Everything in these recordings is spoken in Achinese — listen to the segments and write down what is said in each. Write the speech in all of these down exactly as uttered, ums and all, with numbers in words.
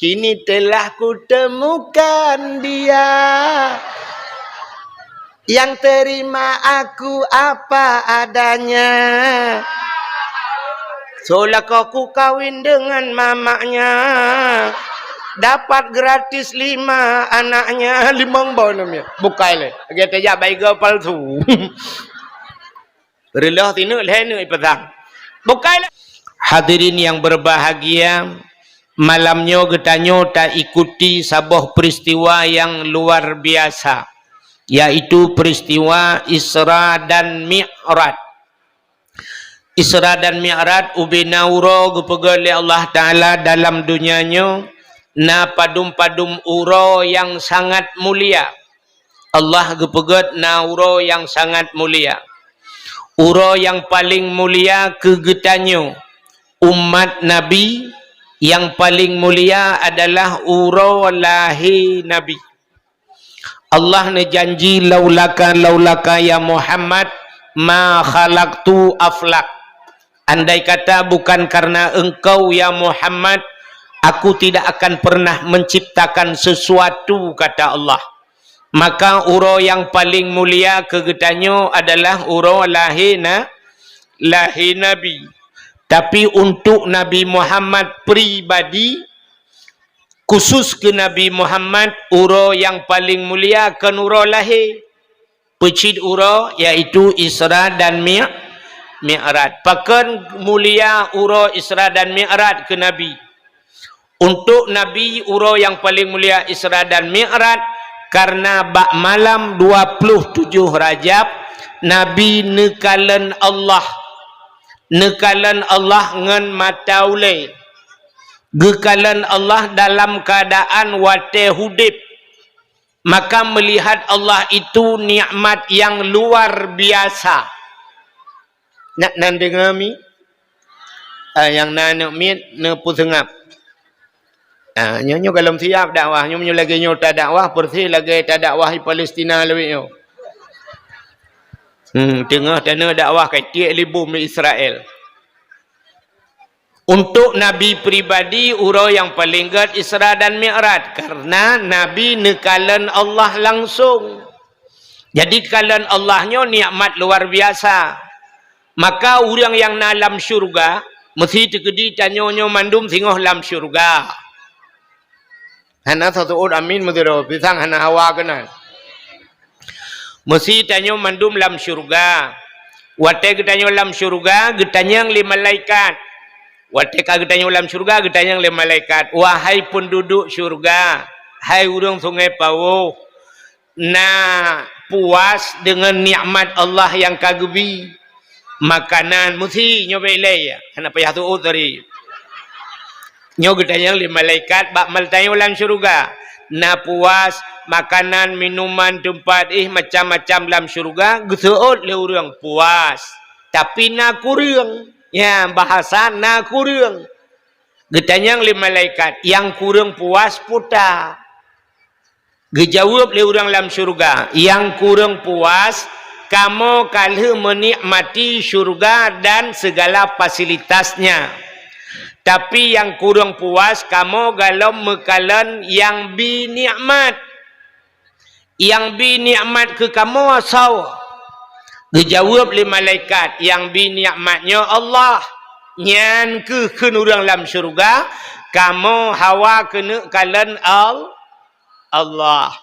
Kini telah kutemukan dia yang terima aku apa adanya. Seolah kau ku kawin dengan mamaknya. Dapat gratis lima anaknya, limong boh namiet. Bukai lé. Lagèe tajak baiga palsu. Reuloh tineuk lhèe neuk ipasang. Bukai lé. Hadirin yang berbahagia, malam nyoe geutanyoe taikuti saboh peristiwa yang luar biasa, yaitu peristiwa Isra dan Mi'raj. Isra dan Mi'raj ubena uroe geupeugöt lé Allah Taala dalam donya nyoe, na padum-padum uroe nyang sangat mulia. Allah geupeugöt na uroe nyang sangat mulia. Uroe nyang paleng mulia keu geutanyoe, umat Nabi, nyang paleng mulia adalah uroe lahé Nabi. Allah neujanji, "Laulaka, laulaka ya Muhammad, ma khalaqtu aflak." Andai kata bukan karena engkau, ya Muhammad, aku tidak akan pernah menciptakan sesuatu, kata Allah. Maka uroe nyang paleng mulia keu geutanyoe adalah uroe lahé na-, lahé Nabi. Tapi untuk Nabi Muhammad pribadi, khusus keu Nabi Muhammad, uroe nyang paleng mulia kon uroe lahé. Peucit uroe, yaitu Isra dan Mi-, Mi'raj. Pakon mulia uroe Isra dan Mi'raj keu Nabi? Untuk Nabi, uroe nyang paleng mulia Isra dan Mi'raj, karena bak malam dua puluh tujoh Rajab, Nabi neukalon Allah. Neukalon Allah ngon mata ulèe. Geukalon Allah dalam keuadaan watèe udép. Maka melihat Allah itu nikmat yang luar biasa. Nak nan deungoe mi? Ah, nyang na aneuk miet neupeuseungab. Ah, nyoe, nyoe golom siap dakwah. Nyoe meunyoe lagèe nyoe tadakwah, persis lagèe tadakwah di Palestina lawét nyoe. Hmm, teungoh tanoh dakwah ka tiek lé bom di Israel. Untuk Nabi pribadi, uroe nyang paleng gèt Isra dan Mi'raj, karena Nabi neukalon Allah langsung. Jadi, kalon Allah nyoe nikmat luar biasa. Maka, ureueng nyang na lam syeuruga, meusti teukeudi tanyoe nyoe mandum singoh lam syeuruga. Hana sasuôt amin meudroe, pisang hana hawa keunan. Meusti tanyoe mandum lam syeuruga. Watèe geutanyoe lam syeuruga, geutanyong lé malaikat. Watèe ka geutanyong lam syeuruga, geutanyong lé malaikat, "Wahai peunduduek syeuruga, hai ureueng Sungai Pawôh, na puas deungon nikmat Allah nyang ka geubi?" Makanan, meusti nyoe bèk ilèe, hana payah tuôt tadi. Nyoe geutanyong lé malaikat bak meutanyong lam syeuruga. Na puas, makanan, minuman, teumpat, eh, macam-macam lam syeuruga, geuseuôt lé ureueng, puas. Tapi na kureueng. Ya, bahasa na kureueng. Geutanyong lé malaikat, "Nyang kureueng puas peue ta?" Geujaweueb lé ureueng lam syeuruga, "Nyang kureueng puas, kamoe ka lheueh meunikmati syeuruga dan segala fasilitasnya. Tapi nyang kureueng puas, kamoe golom meukalon nyang bi nikmat. Nyang bi nikmat keu kamoe soe?" Geujaweueb lé malaikat, "Nyang bi nikmat nyoe Allah." "Nyan kheueh," kheun ureueng lam syeuruga, "kamoe hawa keuneuk kalon Al-, Allah."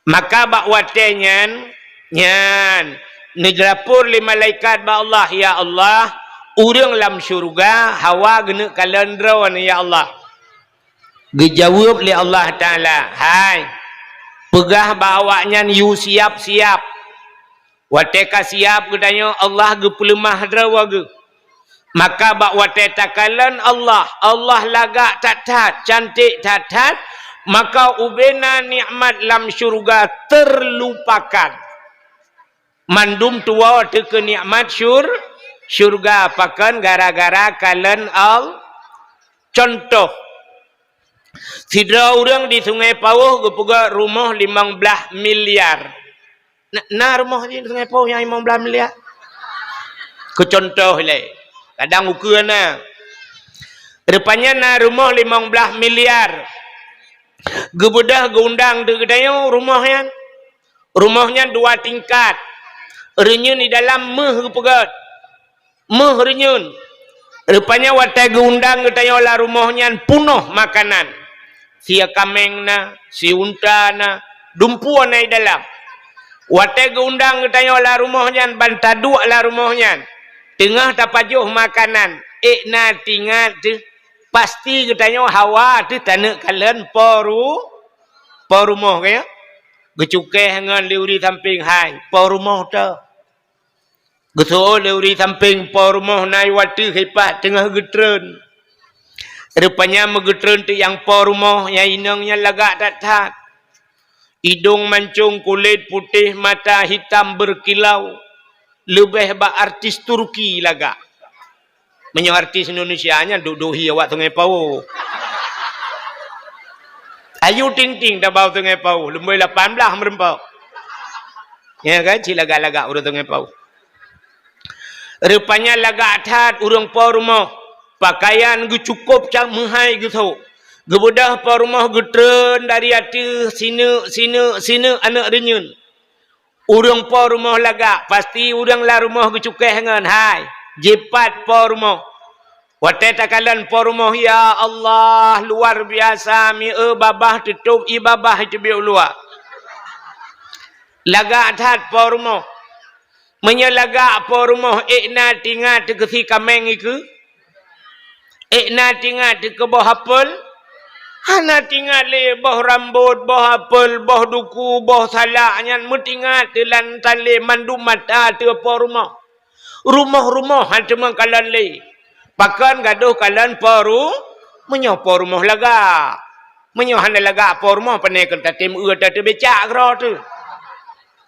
Maka bak watèe nyan, nyan, neulapor lé malaikat bak Allah, "Ya Allah, ureueng lam syeuruga hawa geuneuk kalon Droeneuh, ya Allah." Geujaweueb lé Allah Taala, "Hai, peugah bak awaknyan yue siab-siab." Watèe ka siab geutanyoe, Allah geupeuleumah droe geuh. Maka bak watèe takalon Allah, Allah lagak that-that, cantik that-that, maka ubena nikmat lam syeuruga terlupakan. Mandum tuwoe teuh keu nikmat syur-, syeuruga, pakon gara-gara kalon Al-, contoh, sidroe ureueng di Sungai Pawôh geupeugöt rumoh limong blaih miliar. Na, na rumoh di Sungai Pawôh nyang limong blaih miliar? Keu contoh lé. Kadang ukeue na. Rupanya na rumoh limong blaih miliar. Geubeudôh geuundang di geutanyoe rumoh nyan. Rumoh nyan dua tingkat. Reunyeun di dalam méuh geupeugét. Méuh reunyeun. Rupanya watée geuundang geutanyoe lam rumoh nyan punoh makanan. Sie kaméng na, sie unta na, dumpeue na di dalam. Watée geuundang geutanyoe lam rumoh nyan, ban taduek lam rumoh nyan, teungoh tapajoh makanan, ék na tingat teuh, pasti geutanyoe hawa teuh taneuk kalon po ru-, po rumoh, ka nyo? Geucukéh ngon lé ureuëng sampéng, "Hai, po rumoh teuh." Geuseuôt lé ureuëng sampéng po rumoh na i watée hipat teungoh geutreun. Rupanya meugeutreun teuk nyang po rumoh, nyang inong nyan lagak that-that. Idong mancong, kulét putéh, mata hitam berkilau. Leubeh bak artis Turki lagak. Meunyoe artis Indonesia nyan duek-duek hi awak Sungai Pao. Ayu Ting Ting tabau Sungai Pao, lumbôi lapan blaih meureumpok. Ya kan, ci lagak-lagak ureuëng Sungai Pao. Rupanya lagak that ureuëng po rumoh, pakaian geucukôp cak meuhai geusôk. Geubeudôh po rumoh geutreun dari ateueh sineuk, sineuk, sineuk aneuëk reunyeun. Ureuëng po rumoh lagak, pasti ureuëng lam rumoh geucukéh ngon, "Hai, jipat po rumoh." Watée takalon po rumoh, ya Allah, luar biasa, mié babah teutôb, ié babah iteubiet u luwa. Lagak that po rumoh. Meunyoe lagak po rumoh, ék na tingat teuh keu sie kaméng ikeue? Ék na tingat teuh keu boh apel? Hana tingat lé boh rambot, boh apel, boh duku, boh salak nyan meutingat teuh lam tan lé mandum mata teuh po rumoh. Rumoh-rumoh han teumeukalon lé. Pakon gadôh kalon po ru-, meunyoe po rumoh lagak. Meunyoe hana lagak po rumoh, pane kon tatém eu tateubecak keudroe teuh.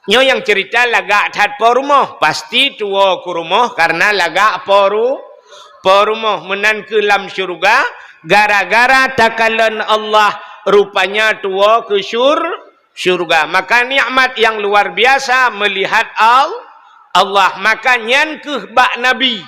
Nyoe nyang ceurita lagak that po rumoh, pasti tuwoe keu rumoh kareuna lagak po ru-, po rumoh. Meunan kheueh lam syeuruga, gara-gara takalon Allah, rupanya tuwoe keu syur-, syeuruga. Maka nikmat nyang luar biasa meulihat Al-, Allah. Maka nyan kheueh bak Nabi.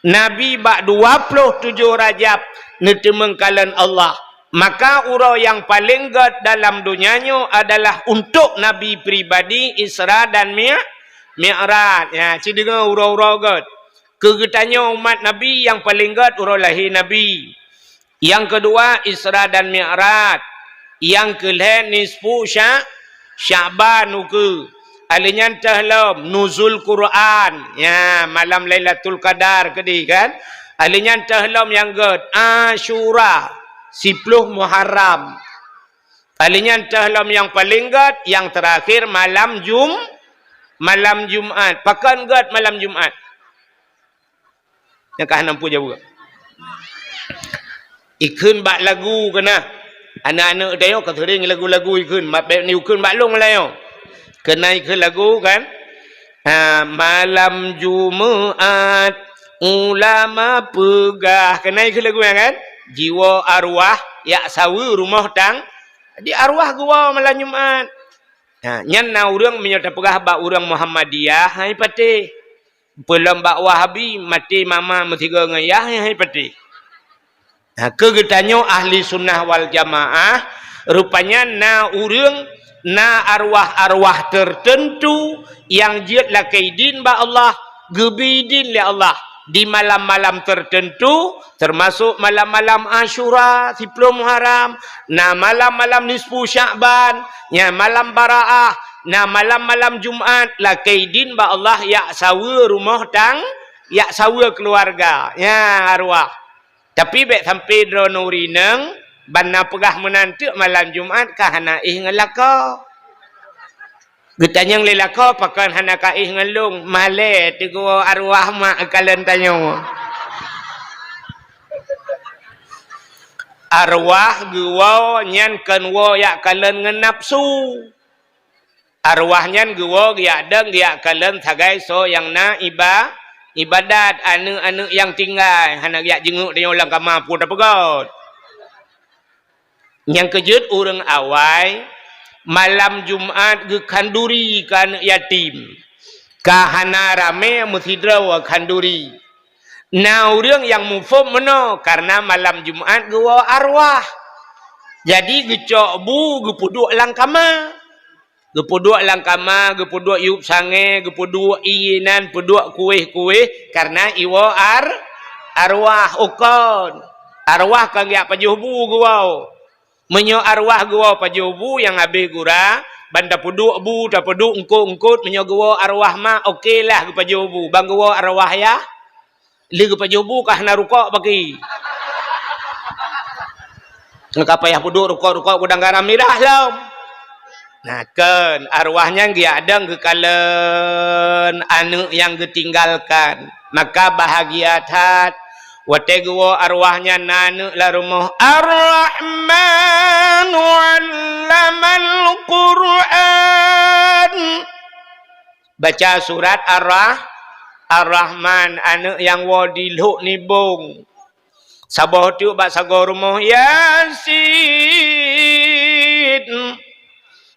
Nabi bak dua ploh tujoh Rajab neuteumeung kalon Allah. Maka uroe nyang paleng gét dalam donya nyoe adalah untuk Nabi pribadi Isra dan Mi-, Mi'raj. Ya, ci deungoe uroe-uroe gét. Keu geutanyoe umat Nabi nyang paleng gét uroe lahé Nabi. Nyang keudua, Isra dan Mi'raj. Nyang keulhée, nisfu Sya-, Sya'ban ukeue. Alheuh nyan teuh lom, Nuzul Quran. Ya, malam Lailatul Qadar keudeh kan. Alheuh nyan teuh lom nyang gét, Asyura, siploh Muharram. Alheuh nyan teuh lom nyang paleng gét, nyang teurakhir malam Jum-, malam Jumat. Pakon gét malam Jumat? Nyang ka hana peue jaweueb. Ikheun bak lagu keunan. Aneuk-aneuk tanyoe ka seuring lagu-lagu ikheun, mat bék ni ikheun bak lôn meulayeue. Keunan ikheun lagu kan? Ha, malam Jumat ulama peugah. Keunan ikheun lagu nyan kan? Jiwoe arwah jak saweue rumoh tang-, jadi arwah geuwoe malam Jumat. Ha, nyan na ureuëng meunyoe tapeugah bak ureuëng Muhammadiyah, hai patéh. Peulom bak Wahabi, maté mama meusigoe ngon yah, hai patéh. Ha, keu geutanyoe ahli sunnah wal jamaah, rupanya na ureuëng, na arwah-arwah tertentu nyang jeuet lakée idin bak Allah, geubri idin lé Allah di malam-malam tertentu, termasuk malam-malam Asyura, siploh Muharram, na malam-malam nisfu Sya'ban, nya malam Baraah, na malam-malam Jumat, lakée idin bak Allah jak saweue rumoh tang-, jak saweue keuluwarga. Nya arwah. Tapi bék sampoe droeneuh urineueng, ban na peugah meunan teuk malam Jumat ka hana éh ngon lakoe. Geutanyong lé lakoe, "Pakon hana ka éh ngon lôn?" "Malée teuh geuwoe arwah mak kalon tanyoe." Arwah geuwoe nyan kon woe jak kalon ngon nafsu. Arwah nyan geuwoe geujak dong geujak kalon sagai soe nyang na iba-, ibadat, aneuk-aneuk nyang tinggai, hana geujak jeungeuk tanyoe lam kama peue tapeugét. Nyang keujeuet ureuëng awai, malam Jumat geukhanduri keu aneuk yatim. Ka hana ramé meusidroe khanduri. Na ureuëng nyang muphom meunoe, kareuna malam Jumat geuwoe arwah. Jadi geucok bu geupeuduek lam kama. Geupeuduek lam kama, geupeuduek yup sangée, geupeuduek ié nan, peuduek kuéh-kuéh, kareuna iwoe ar-, arwah ukon. Arwah kon geujak pajoh bu geuwoe. Meunyoe arwah geuwoe pajoh bu nyang habéh gura, ban tapeuduek bu, tapeuduek eungkot-eungkot, meunyoe geuwoe arwah mak, oke lah geupajoh bu, ban geuwoe arwah yah. Lheueh geupajoh bu ka hana rukok baki. Ka payah peuduek rukok-rukok gudang garam mirah lom. Nah, kon arwah nyan geujak dong geukalon aneuëk nyang geutinggalkan. Maka bahagia that watée geuwoe arwah nyan na aneuëk lam rumoh, "Ar-Rahmanu 'allamal Qur'an." Baca surat Ar-Rah-, Ar-Rahman, aneuëk nyang woe di lhok nibong. Saboh teuk bak sagoe rumoh, "Yasin,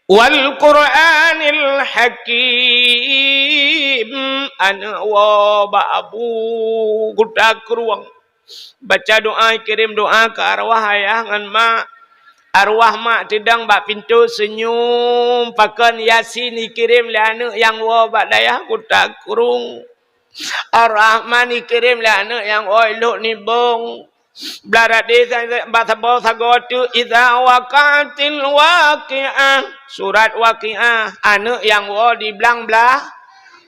wal Qur'anil Hakim." Aneuëk woe bak abu kuta krueng. Baca doa, kirém doa keu arwah ayah ngon mak. Arwah mak teudong bak pintoe seunyum, pakon Yasin ikirém lé aneuëk nyang woe bak dayah kuta krueng. Ar-Rahman ikirém lé aneuëk nyang woe lhok nibong. Blah radeh sa-, sa-, bak saboh sagoe teuk, "Idza waqa'atil waqi'ah." Surat Waqiah, aneuëk nyang woe di blang blah,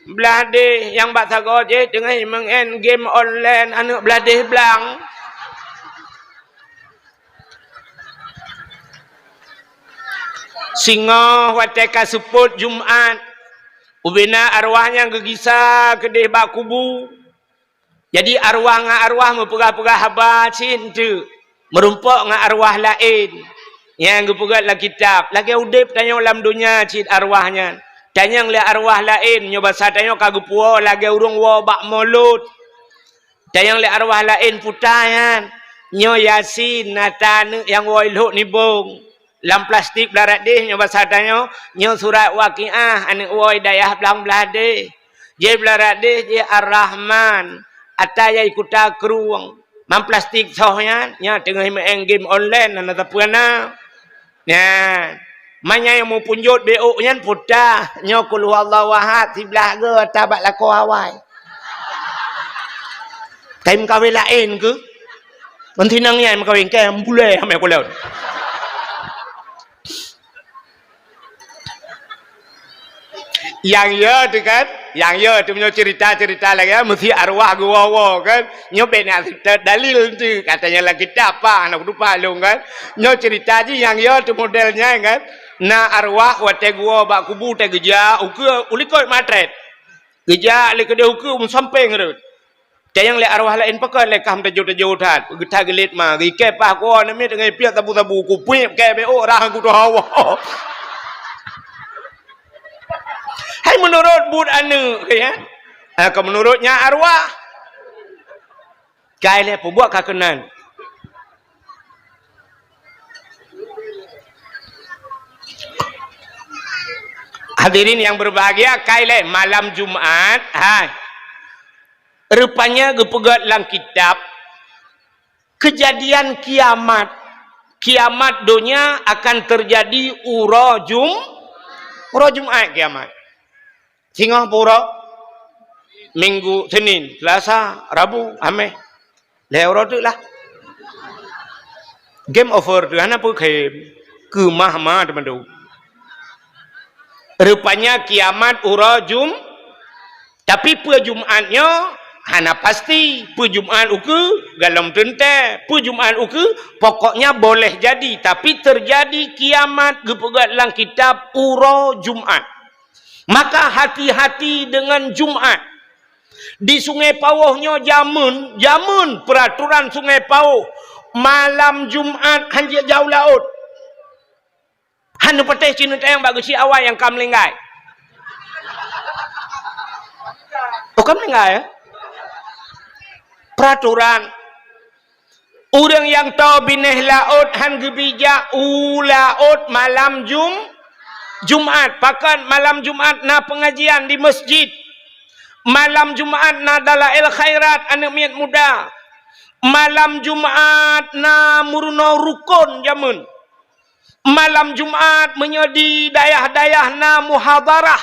blah deh, nyang bak sagoe jih teungoh meu'en game online, aneuëk blah deh blang. Singoh watée ka seupôt Jumat, ubena arwah nyan geugisa keudeh bak kubu. Jadi arwah ngon arwah meupeugah-peugah haba cit teuk, meurumpok ngon arwah laén. Nyang geupeugah lam kitab, lagée udeb tanyoe lam donya cit arwah nyan. Tanyong lé arwah laén, nyoe basa tanyoe ka geupuwoe lagée ureuëng woe bak mulod. Tanyong lé arwah laén puta nyan. Nyoe Yasin, ata aneuëk nyang woe lhok nibong. Lam plastik blah radeh nyoe basa tanyoe, nyoe surat Waqiah, aneuëk woe dayah blang blah deh. Jih blah radeh, jih Ar-Rahman, ata yai kuta krueng. Lam plastik soh nyan, nyan teungoh meu'en game online, hana sapeue na. Nyan. Manyai nyang meupunjot béok nyan puta, nyoe Qul Huwallahu Ahad, siblah goe ata bak lakoe awai. Kai meukawen laén keuh? Ban sinang nyan meukawen, kai bulée hamé kulon. Nyang yo teuh kan? Nyang yo teuh meunyoe cerita-cerita lagée nyan, meusti arwah geuwoe-woe kan? Nyoe bék na dalil teuh, katanya lam kitab, apa hana kutupat lôn kan? Nyoe cerita jih nyang yo teuh model nyan kan? Na arwah watée geuwoe bak kubu teuh geujak ukeue u likot matrét. Geujak lé keudeh ukeue meusampéng rot. Tanyong lé arwah laén, pakon lé kah meutajô-tajô that, geutha geulet ma, geukée paih kuwoe namiet ngon piet sabu-sabu, kupiep kée béok rhah kutoh hawa. Hai meunurot buet aneuëk, ya? Ha, ka meunurot nyan arwah. Kai lé peubuet ka keunan. Hadirin yang berbahagia, kai lé malam Jumat, hai. Rupanya geupeugah lam kitab, keujadian kiamat, kiamat donya akan teujadi uroe Jum-, uroe Jumat kiamat. Singoh pue uroe? Minggu, Senin, Selasa, Rabu, Hameh. Lhée uroe teuk lah. Game over teuh, hana peue game. Keumah-mah teumandum. Rupanya kiamat uroe Jum-, tapi peue Jumat nyoe hana pasti. Peue Jumat ukeue golom teuntée. Peue Jumat ukeue, pokoknya boleh jadi, tapi teujadi kiamat geupeugah lam kitab uroe Jumat. Maka hati-hati deungon Jumat. Di Sungai Pawoh nyoe jameun, jameun peuraturan Sungai Pawoh, malam Jumat hanjeuet jauh laôt. Hana patéh sineutayang bak geuchik awai nyang ka meuninggai. Oh, ka meuninggai, ya? Peuraturan. Ureuëng nyang toe binéh laôt han geubijak u laôt malam Jum-, Jumat. Pakon malam Jumat na peungajian di masjid. Malam Jumat na dalail khairat, aneuk miet muda. Malam Jumat na meurunoe rukon jameun. Malam Jumat meunyoe di dayah-dayah na muhadharah.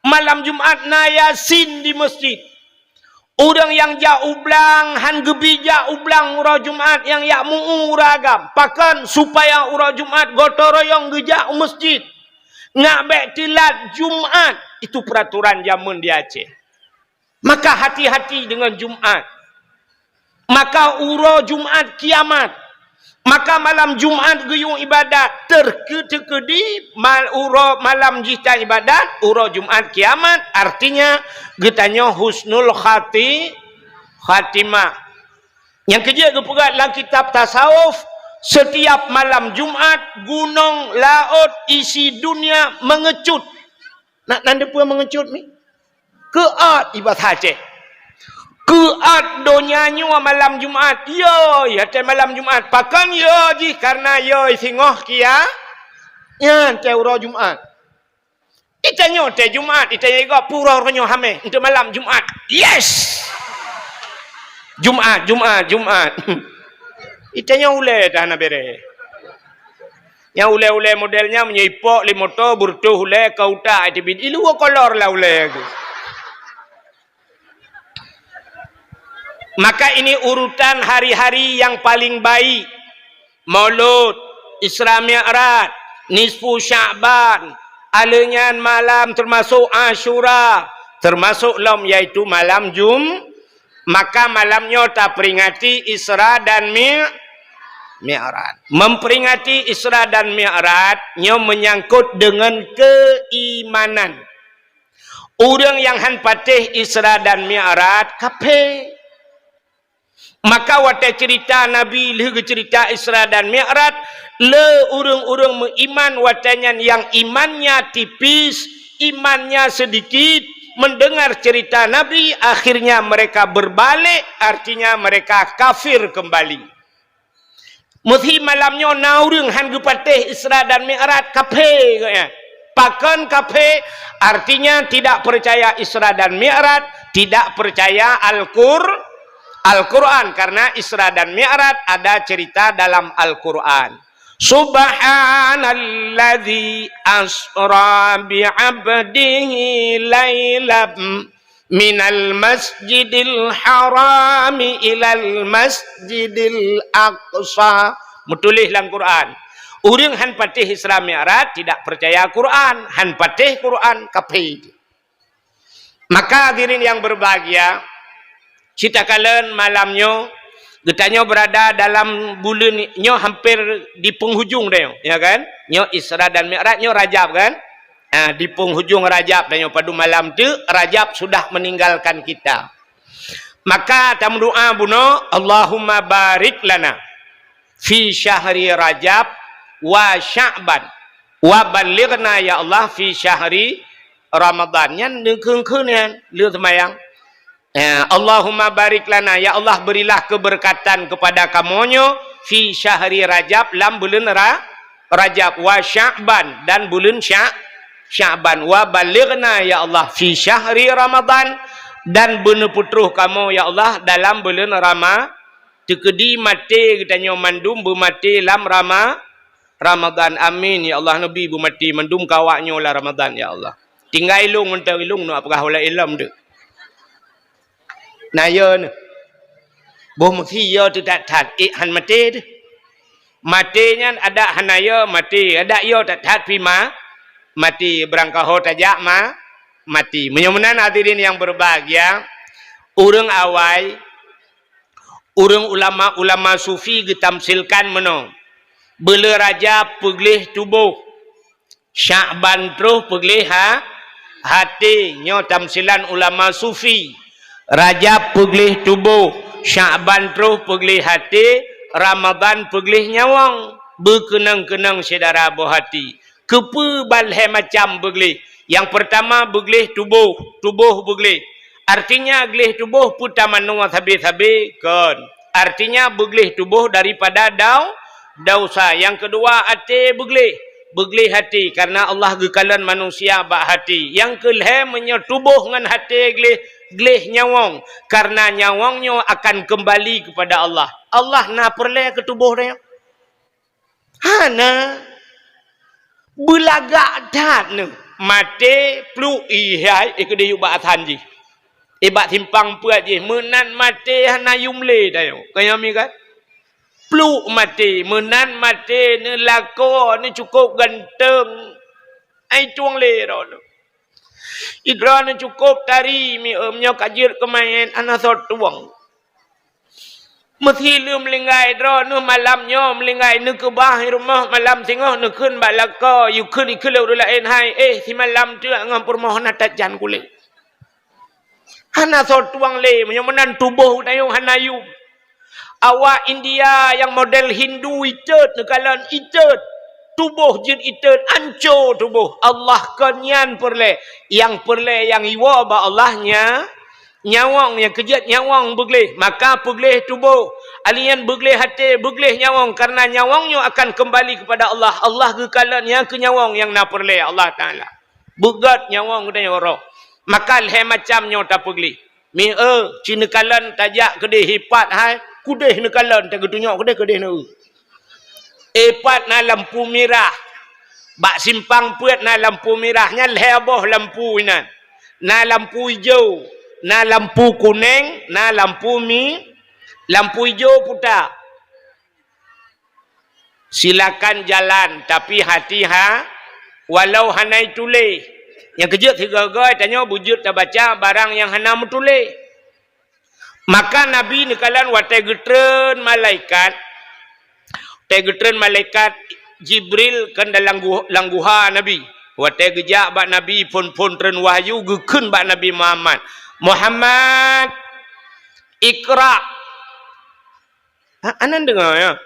Malam Jumat na Yasin di masjid. Ureuëng nyang jak u blang han geubi jak u blang uroe Jumat, nyang jak meu-uroe agam. Pakon? Supaya uroe Jumat gotong royong geujak u masjid. Nyak bék teulat Jumat. Itu peraturan jameun di Aceh. Maka hati-hati dengan Jumat. Maka uroe Jumat kiamat. Maka malam Jumat geuyue ibadat teukeu-, teukedi mal-, uroe malam jih tan ibadat, uroe Jumat kiamat, artinya geutanyoe husnul khati-, khatimah. Nyang keujeuet geupeugah lam kitab tasawuf, setiap malam Jumat gunong laôt isi dunia mengecut. Nak nan dipeue mengecut ni? Keuat ibadah Aceh. Keuat donya nyoe malam Jumat. Yoi, até malam Jumat. Pakon yoi jih? Karena yoi singoh kia. Nyan teu uroe Jumat. Itanyoe teu Jumat, itanyoe igoe pura uroe nyoe hameh untuk malam Jumat. Yes. Jumat, Jumat, Jumat. Itanyoe ulée dah na bere. Nyang ulée-ulée model nyan meunyoe ipok lé moto beureutoh ulée ka utak teubiet. Iluwa kolor lah ulée tu. Maka ini urutan hari-hari yang paling baik. Maulud, Isra Mi'raj, nisfu Sya'ban, aleuh nyan malam termasuk Asyura, termasuk lom yaitu malam Jum-, maka malam nyoe taperingati Isra dan Mi-, Mi'raj. Memperingati Isra dan Mi'raj nyoe menyangkut dengan keimanan. Ureuëng nyang han patéh Isra dan Mi'raj, kafé. Maka watée cerita Nabi lheueh geucerita Isra dan Mi'raj, le ureuëng-ureuëng meuiman watée nyan nyang imannya tipis, imannya sedikit, mendengar cerita Nabi, akhirnya mereka berbalik, artinya mereka kafir kembali. Meusi malam nyoe na ureuëng han geupatéh Isra dan Mi'raj, kafé geuhnyan. Pakon kafé? Artinya tidak percaya Isra dan Mi'raj, tidak percaya Al-Qur-, Al-Quran, karena Isra dan Mi'raj ada cerita dalam Al-Quran. Subhanalladzi asra bi 'abdihi lailam minal masjidil harami ilal masjidil aqsa. Meutuléh lam Quran. Ureuëng han patéh Isra Mi'raj tidak percaya Quran, han patéh Quran, kafé. Maka hadirin yang berbahagia, cita kalon malam nyoe, geutanyoe berada dalam buleuen nyoe hampir di penghujung dah nyoe, ya kan? Nyoe Isra dan Mi'raj, nyoe Rajab kan? Ah, di penghujung Rajab dan nyoe padub malam tu, Rajab sudah meninggalkan kita. Maka tameudoa bunoe, Allahumma barik lana fi syahri Rajab wa Sya'ban wa ballighna ya Allah fi syahri Ramadan. Nyan neukheun-kheun nyan, le seumayang. Ya, Allahumma barik lana, ya Allah berilah keberkatan kepada kamoe nyoe fi syahri Rajab, lam buleuen Ra-, Rajab, wa Sya'ban, dan buleuen Sya-, Sya'ban, wa ballighna ya Allah fi syahri Ramadan, dan beuneupeutroh kamoe ya Allah dalam buleuen Rama-, teukeudi maté geutanyoe mandum beumaté lam Rama-, Ramadan. Amin ya Allah, neubi beumaté mandum keu awak nyoe lam Ramadan ya Allah. Tinggai ilong mantong, ilong nyoe peugah ulée ilom deuh. Na yo neuh. Boh meusi yo teuh that-that, ék han maté deuh. Maté nyan adak hana yo maté, adak yo that-that pih ma-, maté, beurangkaho tajak ma-, maté. Meunyoe meunan hadirin yang berbahagia, ureuëng awai, ureuëng ulama-ulama sufi geutamsilkan meunoe, buleuen Rajab peugleh tuboh, Sya'ban troh peugleh ha-, até. Nyoe tamsilan ulama sufi. Rajab peugleh tuboh, Sya'ban troh peugleh até, Ramadan peugleh nyawöng. Beukeunong-keunong syedara boh até. Keupeue ban lhée macam beugleh? Nyang peurtama beugleh tuboh, tuboh beugleh. Artinya gleh tuboh peue tamanoe sabe-sabe? Kon. Artinya beugleh tuboh daripada dau-, dosa. Nyang keudua até beugleh. Beugleh até, karena Allah geukalon manusia bak até. Nyang keulhèe, meunyoe tuboh ngon até gleh, gleh nyawöng, karena nyawöng nyoe akan keumbali keupada Allah. Allah na peureulèe keu tuboh tanyoe? Hana. Beulagak that neuh. Maté, pluek, ih, hai, eh, keudéh yub bak asan jih. Eh, bak simpang peuet jih. Meunan maté hana yum lé tanyoe. Ka nyan mi kan? Pluek maté, meunan maté, neuh lakoe, neuh cukôp ganteng. Ai tueng lé droeneuh. Droeneuh cukôp tari, mi, eh, meunyoe ka jeuet keu manyét, hana soe tueng. Meusileuem meulinggai droeneuh malam nyoe, meulinggai neukeubah rumoh malam singoh, neukheun bak lakoe, yue kheun ikheun lé ureueng laén, hai, eh, simalam teuk ngon peurumoh na that jan kulét. Hana soe tueng lé, meunyoe meunan tuboh tanyoe hana yum. Awak India nyang model Hindu itot neukalon itot. Tuboh jeuet itot, anco tuboh. Allah kon nyan peureulèe. Nyang peureulèe nyang iwoe bak Allah nya, nyawöng nyang keujeuet nyawöng beugleh. Maka peugleh tuboh. Alèh nyan beugleh até, beugleh nyawöng. Karena nyawöng nyoe akan keumbali keupada Allah. Allah geukalon nyang keu nyawöng nyang na peureulèe Allah Taala. Beugöt nyawöng geutanyoe roh. Maka lhèe macam nyoe tapeugleh. Mi, eh, ci neukalon tajak keudéh ipat hai, keudéh neukalon, tageutunyok keudéh, keudéh neu. Ipat na lampu mirah. Bak simpang peuet na lampu mirah, nyan lhèe boh lampu inan. Na lampu ijo, na lampu kunèng, na lampu mi-, lampu ijo puta. Silakan jalan, tapi hati-ha-, walau hana ituléh. Nyang keujeuet sigoe-goe tanyoe beujeuet tabaca barang nyang hana meutuléh. Maka Nabi neukalon watèe geutreun malaikat, watèe geutreun malaikat Jibril kan dalam gu-, lam guha Nabi. Watèe geujak bak Nabi phon-phon treun wahyu geukheun bak Nabi Muhammad, "Muhammad, iqra." Ha, aneuk deungö, ya?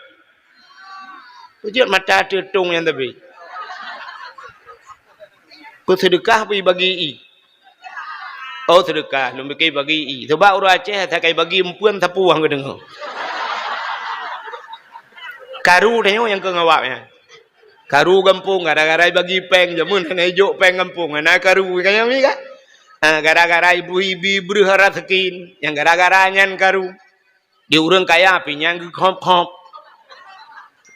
Peujeuet mata teutông nyan tapi. Peuseudeukah bagi-bagi i. Oh, seudeukah, lôn pike bagi i. Sebab ureueng Aceh ata kai bagi eumpeuen sapeue han geudeungö. Karu tanyoe nyang keu ngawak nyan. Karu gampông gara-gara bagi péng jameun hana ijok péng gampông, hana karu, ka nyan mi kan? Ha, gara-gara ibu-ibu breuh raseuki, nyang gara-gara nyan karu. Di ureueng kaya pih nyang geukhop-khop.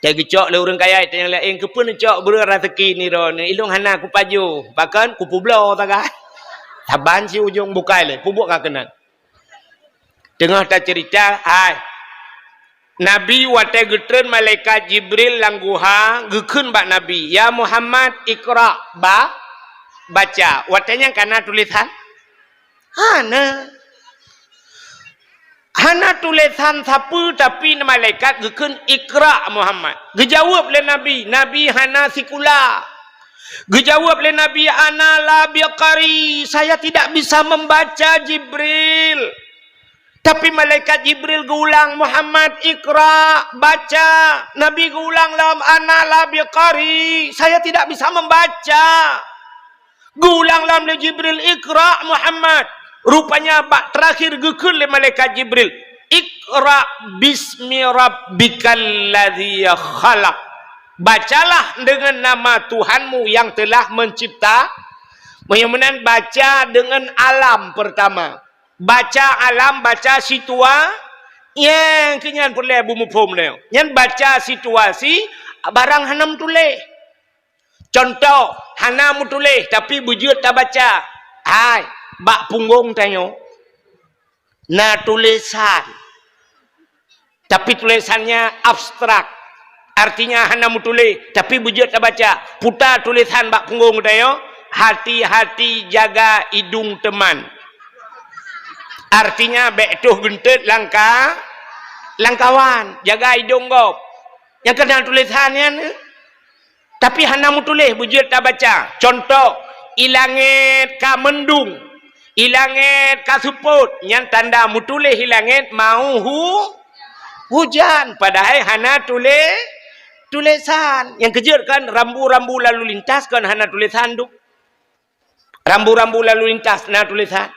Watèe geucok lé ureueng kaya, watèe nyang laén, "Keupeue neucok breuh raseuki nirôn?" "Ilôn hana kupajoh, pakon kupubloe sagai." Saban si ujong bukai lé, pubuet ka keunan. Teungoh taceurita, hai. Nabi watèe geutreun malaikat Jibril lam guha, geukheun bak Nabi, "Ya Muhammad, iqra, ba-, baca." Watèe nyan ka na tulésan? Hana. Hana tulésan sapeue, tapi malaikat geukheun, "Iqra, Muhammad." Geujaweueb lé Nabi, Nabi hana sikula. Geujaweueb lé Nabi, "Ana la biqari, saya tidak bisa membaca, Jibril." Tapi malaikat Jibril geuulang, "Muhammad, iqra, baca." Nabi geuulang lom, "Ana la biqari, saya tidak bisa membaca." Geuulang lom lé Jibril, "Iqra, Muhammad." Rupanya bak teurakhir geukheun lé malaikat Jibril, "Iqra bismi rabbikal ladzi khalaq." Bacalah dengan nama Tuhanmu yang telah mencipta. Meunyoe meunan, baca dengan alam pertama. Baca alam, baca situa-, nyang keu nyan peureulèe beumuphom lé. Nyan baca situasi barang hana meutuléh. Contoh, hana meutuléh, tapi beujeuet tabaca. Hai, bak punggong tanyoe na tulésan. Tapi tulésannya abstrak. Artinya hana meutuléh, tapi beujeuet tabaca. Puta tulésan bak punggong tanyoe, "Hati-hati jaga idung teman." Artinya, bèk toh geunteut langka-, langkawan, jaga idong gob. Nyang keunan tulésan nyan, tapi hana meutuléh, beujeuet tabaca. Contoh, i langét ka meundung, i langét ka seupôt, nyan tanda meutuléh i langét mau hu-, hujan, padahai hana tulé-, tulésan. Nyang keujeuet kan rambu-rambu lalu lintas kan hana tulésan tu. Rambu-rambu lalu lintas na tulésan.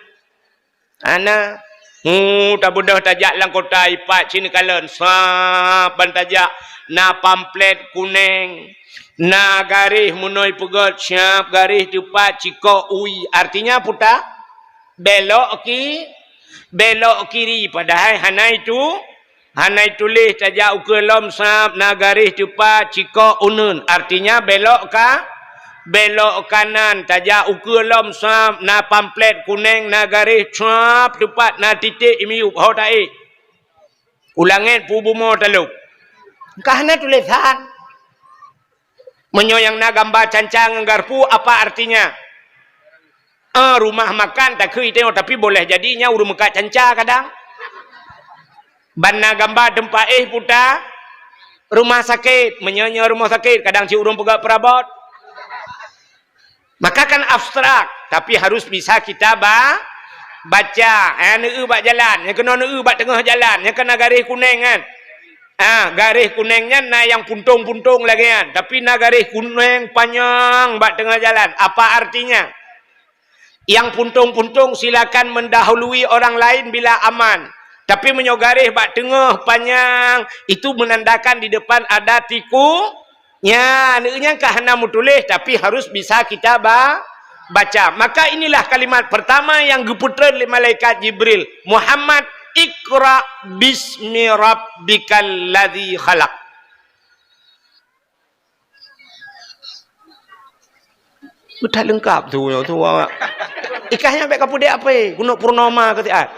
Hana. Hu, tabeudôh tajak lam kota ipat cit neukalon. Sab ban tajak. Na pamflet kuneng, na garéh meunoi peugét siab, garéh teupat cikok ui. Artinya puta, belok ki, belok kiri. Padahai hana itu, hana ituléh tajak ukeue lom sab, na garéh teupat cikok uneuen. Artinya belok ka, belok kanan tajak ukeue lom sab, na pamflet kuneng, na garéh sab teupat, na titék i miyueb ho taéh. Ulangét pu bumoe talok. Ka hana tulésan. Meunyoe nyang na gamba canca ngon garpu, apa artinya? Ah, rumah makan takheun tanyoe, tapi boleh jadi nyan ureuëng meukat canca kadang. Ban na gamba teumpat éh puta rumah sakét, meunyoe nyoe rumah sakét, kadang cit ureuëng peugah peurabot. Maka kan abstrak, tapi harus bisa kita ba-, baca. Eh, neueu bak jalan, nyang keunoe neueu bak teungoh jalan, nyang keunoe garéh kuneng kan. Ah, garéh kuneng nyan na nyang puntông-puntông lagée nyan, tapi na garéh kuneng panyang bak teungoh jalan. Apa artinya? Yang puntông-puntông silakan mendahului orang lain bila aman. Tapi meunyoe garéh bak teungoh panyang, itu menandakan di depan ada tiku. Nyan, nyan ka hana meutuléh, tapi harus bisa kita ba-, baca. Maka inilah kalimat pertama yang geupeutreun lé malaikat Jibril, "Muhammad, iqra bismi rabbikal ladzi khalaq." Beuthat leungkab tu, tu, tu. Ikah nyan bék ka peudeh ape, gunok purnama keu siat.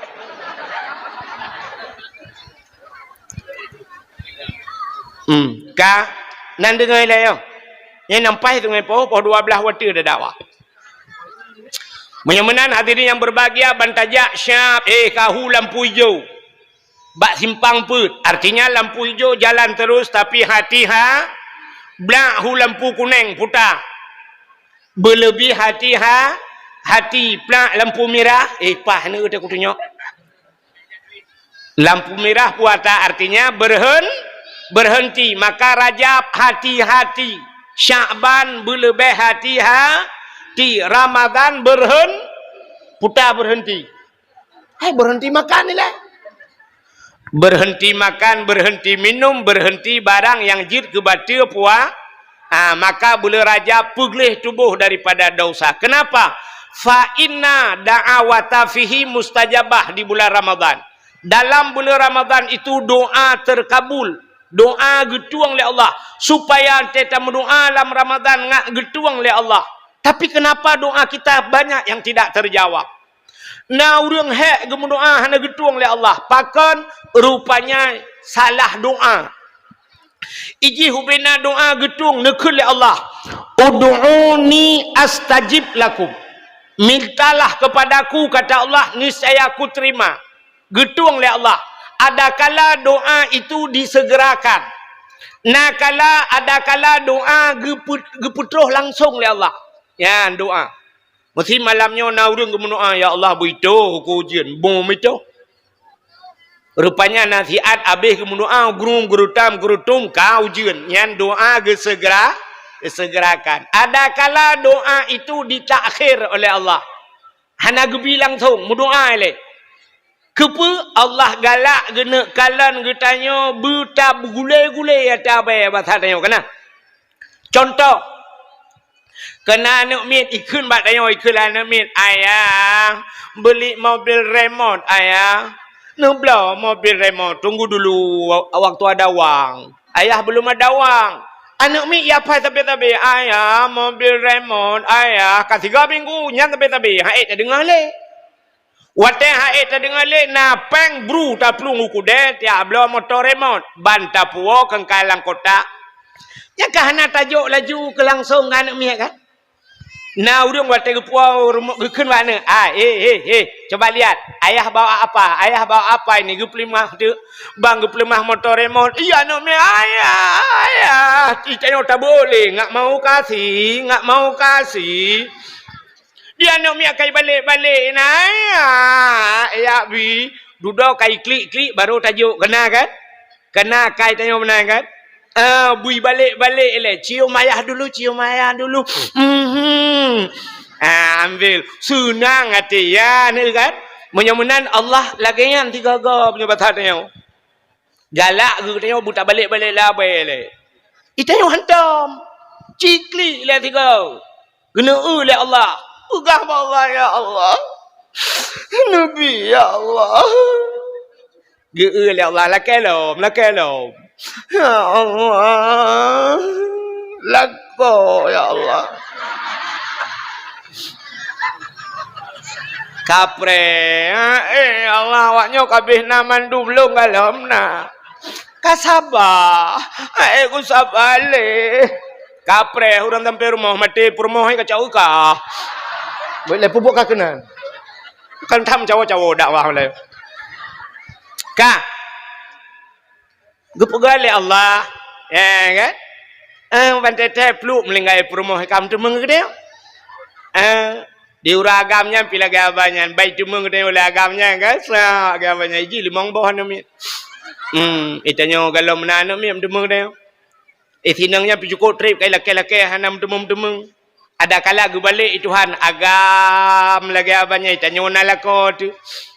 Hmm, ka nan deungoe lé nyoe. Nyan nampai sungai poh, poh dua belas watée ada dakwah. Meunyoe meunan hadirin yang berbahagia, ban tajak siab, eh, ka hu lampu ijo. Bak simpang peuet, artinya lampu ijo jalan terus, tapi hati ha, blak hu lampu kuneng puta. Beuleubeh hati ha, hati plak lampu mirah, eh, pah neueu teuh kutunyok. Lampu mirah puasa artinya berhen-, berhenti. Maka Rajab hati-hati, Syakban beuleubeh hati ha, ti Ramadhan berhen-, puta berhenti. Hai, berhenti makan ni lah. Berhenti makan, berhenti minum, berhenti barang nyang jeuet keu bateue pua-, ah, maka buleuen Rajab peugleh tuboh daripada dosa. Kenapa? Fa inna da'awata fihi mustajabah di bulan Ramadan. Dalam bulan Ramadan itu doa terkabul, doa geutueng lé Allah, supaya teutameudoa lam Ramadan ngak geutueng lé Allah. Tapi kenapa doa kita banyak yang tidak terjawab? Na ureuëng hék geumeudoa hana geutueng lé Allah. Pakon? Rupanya salah doa. Ijih ubena doa geutueng neukheun lé Allah, "Ud'uni astajib lakum." Mintalah kepadaku, kata Allah, niscaya aku terima. Geutueng lé Allah. Adakala doa itu disegerakan. Nakala, adakala doa geupeu-, geupeutroh langsung lé Allah. Nyan doa. Meusi malam nyoe na ureuëng geumeudoa, "Ya Allah, beuitoh ukeue ujeuen." Bom itoh. Rupanya nasihat habéh geumeudoa, gurung, geurutam, geurutum, ka ujeuen. Nyan doa geusegera-, geusegerakan. Adakala doa itu ditakhir oleh Allah. Hana geubi langsung, meudoa ilée. Keupeue? Allah galak geuneuk kalon geutanyoe beuta beugulée-gulée ata abée basa tanyoe, kana? Contoh, keu na aneuëk miet ikheun bak tanyoe, ikheun lé aneuëk miet, "Ayah, beli mobil remot, Ayah." "Neubloe mobil remot, tunggu dulu wa-, waktu ada wang." Ayah belum ada wang. Aneuëk miet ya pai sabe-sabe, "Ayah, mobil remot, Ayah." Ka tiga minggu, nyan sabe-sabe, han ék tadeungoe lé. Watée han ék tadeungoe lé, na péng bru taplueng u keudè, tiak bloe moto remot, ban tapuwoe keungkai lam kotak. Nyan ka hana tajok laju keu langsong keu aneuëk miet kan? Na ureuëng watée geupuwoe rumoh geukheun bak aneuëk, "Ah, eh, eh, eh, coba lihat, ayah bawa apa? Ayah bawa apa ini?" Geupeuleumah teuk, ban geupeuleumah moto remot. Iya aneuëk miet, "Ayah, ayah, ci tanyoe tabeuet lé, nggak mau kasih, nggak mau kasih." Di aneuëk miet kai balek-balek na, ya, ya bi. Dudoe kai klik-klik baru tajok, kena kan? Kena kai tanyoe meunan kan? Ah, bui balek-balek lé. "Cium ayah dulu, cium ayah dulu." Mhm. Ah, ambil. Seunang até ya, ni kan? Meunyoe meunan Allah lagée nyan tiga-tiga punya basa tanyoe. Galak geutanyoe beutabalek-balek labai lé. Itanyoe hantom. Ciklik lé sigoe. Geuneu-eu lé Allah. Peugah bak Allah, "Ya Allah, neubi, ya Allah." Geu-eu lé Allah, "Lakée lom, lakée lom." "Ya Allah, lakoe, ya Allah." Kapreh, "Eh, Allah, awak nyoe ka abéh na mandum lôn galom na." "Ka saba, eh, ku saba lé." Kapreh, ureuëng sampai rumoh, maté peurumoh, eh, kacau ka. Buet lé peubuet ka keunan. Kan tham cawo-cawo dakwah lé. Ka. Geupeugah lé Allah, ya kan? Eh, ban teuntèe pluek meulinggai peurumoh, ka meuteumeung geutanyoe. Eh, di ureuëng agam nyan pi lagèe abang nyan, bai teumeung geutanyoe lé agam nyan kan? Sa lagèe abang nyan, iji limong boh aneuk miet. Hmm, itanyoe galom meunan aneuk miet meuteumeung geutanyoe. Eh, sinong nyan pih cukôp trép, kai lakèe-lakèe hana meuteumeung-meuteumeung. Adakala geubalek, eh Tuhan, agam lagèe abang nyan, tanyoe na lakoe teuh.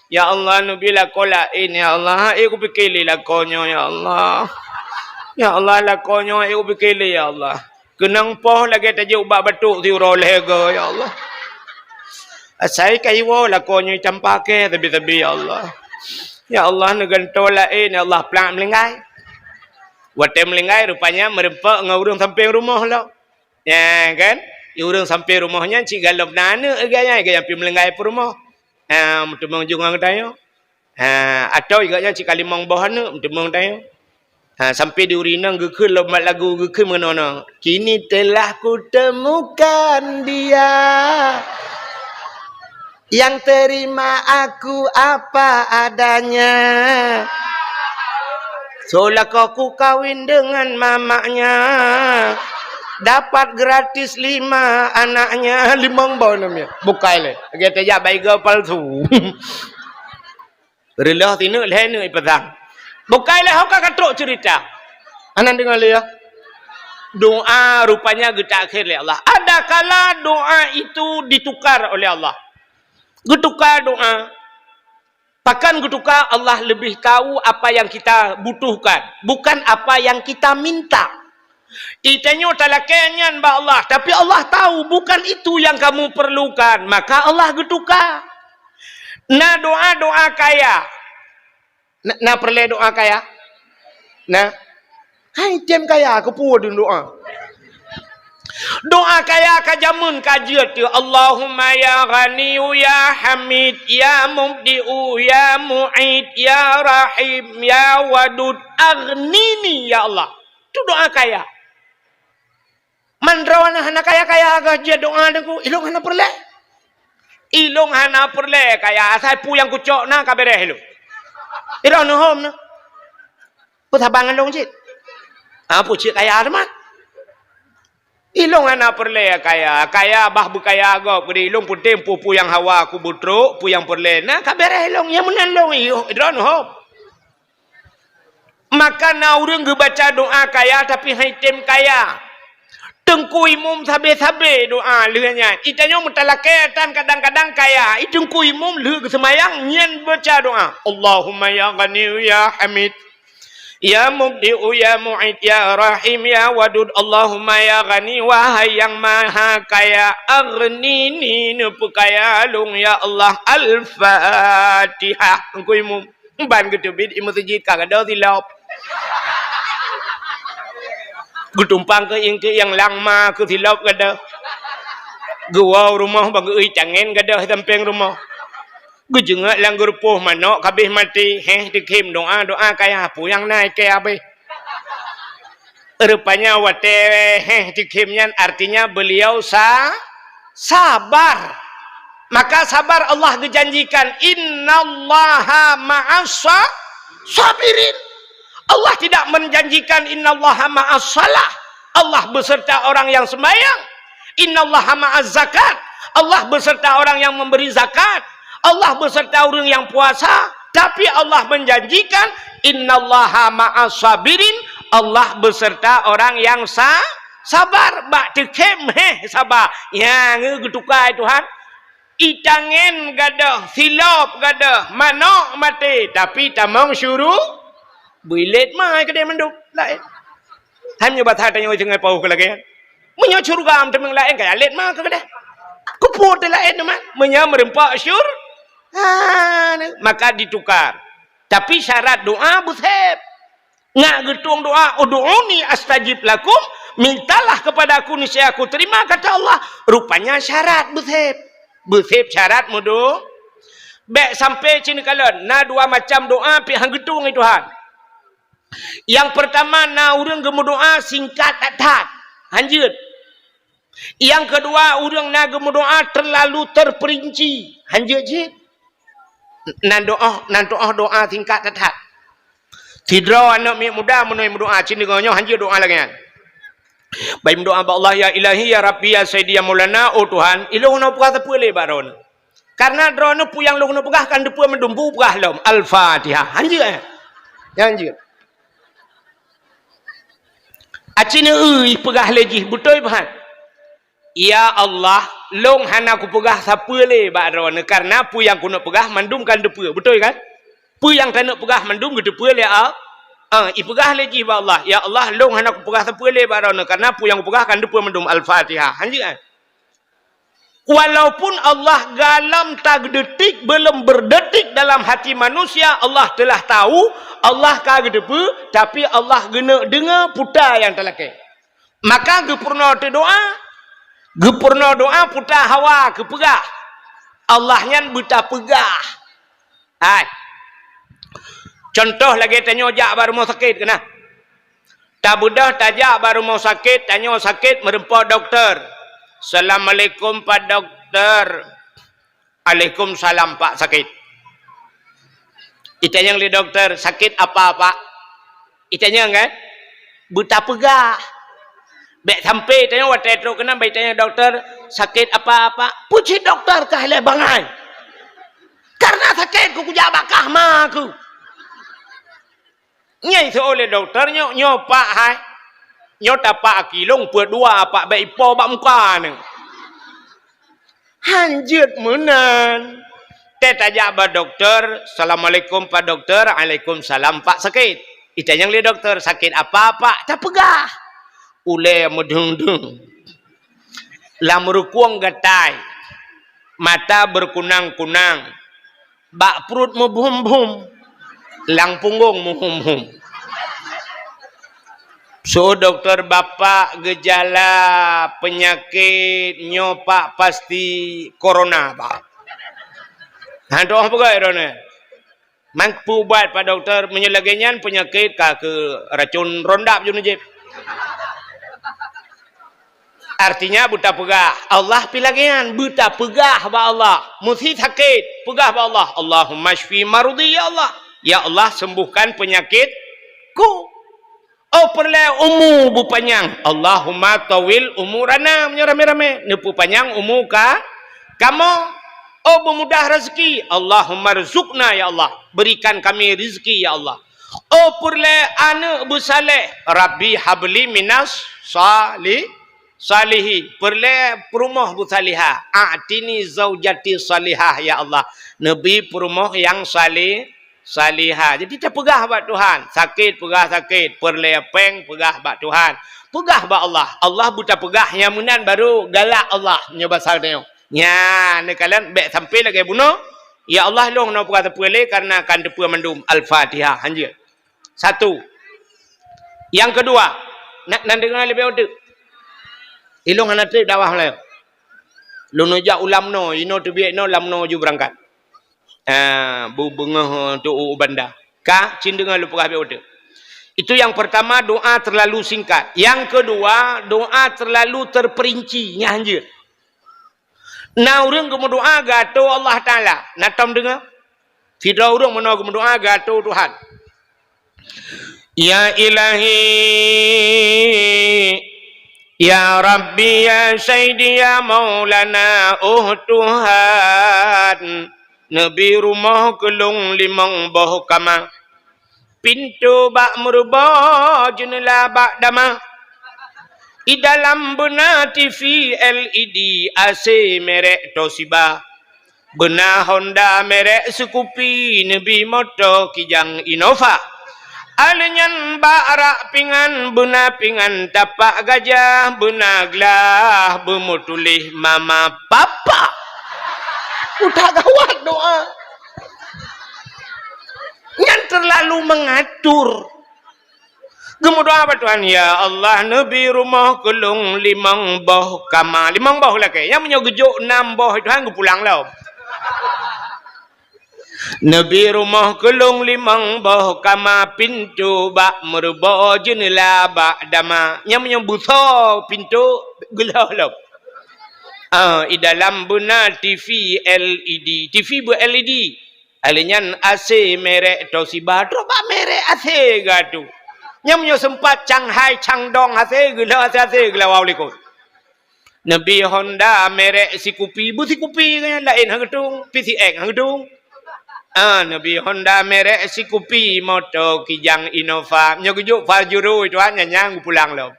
Ya Allah, neubi lakoe laén, ya Allah. Eh, kupike lé lakoe nyoe, ya Allah. Ya Allah, lakoe nyoe, eh, kupike lé, ya Allah. Keunong poh lagèe tajok bak batok siuroe lhèe goe, ya Allah. Asai ka iwoe lakoe nyoe, campa kèe sabe-sabe, ya Allah. Ya Allah, neugantoe laén, ya Allah, plak meulinggai. Watèe meulinggai, rupanya meureumpok ngon ureuëng sampéng rumoh lom. Ya kan? Di ureuëng sampéng rumoh nyan cit galom na aneuk geuh nyan, geuh nyan pih meulinggai peurumoh. Ha, meuteumeung ju ngon geutanyoe. Ha, atau geuh nyan cit ka limong boh aneuk, meuteumeung geutanyoe. Ha, sampai di ureuëng inong geukheun lom mat lagu, geukheun meunoe, "Kini telah kutemukan dia yang terima aku apa adanya. Soe lakoe kukawin dengan mamaknya, dapat gratis lima anaknya." Limong boh aneuk miet. Bukai lé. Lagèe tajak bak igoe palsu. Reuloh sineuk lhèe neuk ipeusang. Bukai lé, ho ka katrok ceurita. Aneuk deungö lé ya. Doa rupanya geutakhir lé Allah. Adakala doa itu ditukar oleh Allah. Geutuka doa. Pakon geutuka? Allah lebih tahu apa yang kita butuhkan, bukan apa yang kita minta. Itanyoe talakèe nyan bak Allah, tapi Allah tahu bukan itu yang kamu perlukan, maka Allah geutuka. Na doa-doa kaya. Na, na peureulèe doa kaya? Na. Hai tem kaya, keupeue deuh doa? Doa kaya ka jameun ka jeuet teuh, "Allahumma ya Ghaniyyu ya Hamid, ya Mubdi'u ya Mu'id, ya Rahim ya Wadud, aghnini ya Allah." Tu doa kaya. Man droeneuh hana kaya-kaya geuh jeuet doa Teungku, ilông hana peureulèe. Ilông hana peureulèe kaya, asai peue nyang kucok na ka beureh ilông. Droeneuh hom na. Peue saban ngon lông cit? Ah, peue cit kaya teuma? Ilông hana peureulèe kaya, kaya bah beukaya gob, keudéh ilông peunteng peue-peue nyang hawa kubeutrok, peue nyang peureulèe na ka beureh ilông, nyang meunan lông, iyo, droeneuh hom. Maka na ureuëng geubaca doa kaya, tapi hai tem kaya. Teungku Imum sabe-sabe doa lheueh nyan. Itanyoe meutalakèe tan kadang-kadang kaya. I Teungku Imum lheueh geuseumayang nyan baca doa, "Allahumma ya Ghaniyyu ya Hamid, ya Mubdi'u ya Mu'id, ya Rahim ya Wadud, Allahumma ya Ghani, wahai nyang maha kaya, aghnini, neupeukaya lôn ya Allah." Al-Fatihah. Teungku Imum. Ban geuteubiet i meuseujid ka gadôh silop. Geutumpang keu ieng-ieng lam ma keu silop gadôh. Geuwoe u rumoh ban geu-eu tangen gadôh sampéng rumoh. Geujeungok lam geurupoh manok ka abéh maté, héh, teukhém doa, doa kaya peue nyang na ikée abéh. Rupanya watée héh teukhém nyan artinya beliau sa-, sabar. Maka sabar Allah geujanjikan, "Innallaha ma'as sa-, sabirin." Allah tidak menjanjikan, "Innallaha ma'as salah." Allah beserta orang yang sembahyang. "Innallaha ma'az zakat." Allah beserta orang yang memberi zakat. Allah beserta ureuëng nyang puasa. Tapi Allah menjanjikan, "Innallaha ma'as sabirin." Allah beserta orang yang sa-, sabar. Bak teukhém héh saba. Nyang geutukai Tuhan. I tangen gadôh, silop gadôh, manok maté, tapi tamong syuru-, Beuilet ma keudeh mandum laén. Hai meunyoe basa tanyoe singoh paoh keu lagée nyan. Meunyoe syeuruga meuteumèe laén, ka ilet ma keudeh. Keupeue teu laén teuma? Meunyoe meureumpok syur-, ha, maka ditukar. Tapi syarat doa beuseb. Ngat geutueng doa, "Ud'uni astajib lakum," mintalah kepada Aku, niscaya Aku terima, kata Allah. Rupanya syarat beuseb. Beuseb syarat meudo-, bék sampai cit neukalon, na dua macam doa pih han geutueng lé Tuhan. Nyang peurtama, na ureuëng geumeudoa singkat that-that, han jeuet. Nyang keudua, ureuëng na geumeudoa teurlalu teurpeurinci, han jeuet cit. Nan doa, nan doa, doa singkat that-that. Sidroe aneuëk miet muda meunyoe meudoa, cit deungoe nyoe han jeuet doa lagée nyan. Bai meudoa bak Allah, "Ya Ilahi, ya Rabbi, ya Sayyidi, ya Maulana, oh Tuhan, ilôn hana peugah sapeue lé bak Droeneuh. Karena Droeneuh peue nyang lôn peugah kan teupeue mandum, peugah lom. Al-Fatihah." Han jeuet, eh? Han jeuet. Aci neueu peugah lé jih, beutôi pahat. "Ya Allah, lôn hana kupeugah sapeue lé bak Droeneuh, karena peue nyang keuneuk peugah mandum kan teupeue." Beutôi kan? Peue nyang taneuk peugah mandum geuteupeue lé Allah. Ah, ipeugah lé jih bak Allah, "Ya Allah, lôn hana kupeugah sapeue lé bak Droeneuh, karena peue nyang kupeugah kan teupeue mandum." Al-Fatihah. Han jeuet, eh? Walaupun Allah galam tageudetik, belum berdetik dalam hati manusia, Allah telah tahu, Allah ka geuteupeue, tapi Allah geuneuk deungoe peue nyang talakée. Maka geupeurunoe teudoa, geupeurunoe doa peue hawa keupeugah. Allah nyan beutapeugah. Hai. Contoh lagée tanyoe jak bak rumoh sakét keunan. Tabeudôh tajak bak rumoh sakét, tanyoe sakét meureumpok dokto. "Assalamualaikum, Pak Dokto." "Alaikumsalam, Pak, sakét." Itanyong lé dokto, "Sakét apa, Pak?" Itanyong kan? Beutapeugah. Bék sampai tanyoe watée trok keunan bai tanyong dokto, "Sakét apa, Pak?" Peue cit dokto ka ilée bangai. Karena sakét keu kujak bak kah ma keuh. Nyai seuôt lé dokto, "Nyoe, nyoe Pak hai. Nyoe tapak aki lôn peuet dua Pak, bék ipo bak muka neuh." Han jeuet meunan. Tée tajak bak dokto, "Assalamualaikum Pak Dokto." "Alaikumsalam Pak sakét." Itanyong lé dokto, "Sakét apa Pak?" Tapeugah. Ulée meudeueng-deueng. Lam rukueng gatai. Mata berkunang-kunang. Bak pruet meubuem-buem, lam punggong meuhum-hum. Seuôt dokto, "Bapak, geujala peunyakét nyoe Pak pasti corona, Pak." Han tu'oh peugah droeneuh. Man peuubat Pak Dokto, meunyoe lagée nyan peunyakét ka keu racun rondap jeuet neujieb. Artinya beutapeugah, Allah pih lagée nyan, beutapeugah bak Allah. Meusé sakét, peugah bak Allah, "Allahumma syfi maradhi, ya Allah." Ya Allah, sembuhkan penyakitku. Oh peureulée umu beupanyang, "Allahumma tawil umurana," meunyoe ramé-ramé, neupeupanyang umu ka kamoe. Oh beumudah rezeki, "Allahumma rzuqna, ya Allah, berikan kami rezeki, ya Allah." Oh peureulée aneuëk beusaléh, "Rabbi habli minas sali-, salihin." Peureulée peurumoh beusalihah, "A'tini zaujati salihah, ya Allah." Neubi peurumoh nyang sali-, salihah. Jadi tapeugah bak Tuhan, sakét peugah sakét, peureulée péng peugah bak Tuhan. Peugah bak Allah, Allah beutapeugah nyang meunan baru galak Allah, nyoe basa tanyoe. Nyan, neukalon bék sampai lagée bunoe, "Ya Allah, lôn hana peugah sapeue lé karena kan teupeue mandum." Al-Fatihah, han jeuet. Satu. Nyang keudua, na-, nan deungoe leubeh uteuk. Ilôn hana treb dakwah Meulayu. Lôn jak u Lamno, inoe teubiet inoe Lamno ju beurangkat. Ah, bu-, beungoh tu u banda. Ka, cit deungoe lôn peugah biet uteuk. Itu yang pertama, doa terlalu singkat. Yang kedua, doa terlalu terperinci. Nyan han jeuet. Na ureuëng geumeudoa geuatô Allah Taala. Na tom deungoe? Sidroe ureuëng meunoe geumeudoa geuatô Tuhan. "Ya Ilahi, ya Rabbi, ya Sayyidi, ya Maulana, oh Tuhan, neubi rumoh keu lôn limong boh kama. Pintoe bak meuruboh, jeuneula bak dama. I dalam beuna T V L E D, A C merek Toshiba. Beuna Honda merek Scoopy, neubi moto Kijang Innova. Alèh nyan bak rak pingan, beuna pingan tapak gajah, beuna glah beumeutuléh mama papa. Udah gawat doa. Nyan terlalu mengatur. Geumeudoa bak Tuhan, "Ya Allah, neubi rumoh keu lôn limong boh kama." Limong boh lakèe. Nyang meunyoe geujok nam boh, Tuhan geupulang lom. "Neubi rumoh keu lôn limong boh kama, pintoe bak meureubo, jeuneula bak dama." Nyang meunyoe beusoe pintoe, geulhôh lom. Ah, i dalam beuna T V L E D. T V beu L E D. Alèh nyan A C merek Toshiba, trok bak merek A C geuatu. Nyang meunyoe seumpat Shanghai, Shandong A C, geulhôh A C, A C geulawa u likot. Neubi Honda merek sikupi, beu sikupi nyan laén han geutung, P C X han geutung. Ah, neubi Honda merek sikupi, moto Kijang Innova. Nyoe geujok Pajero, Tuhan, nyan nyang geupulang lom.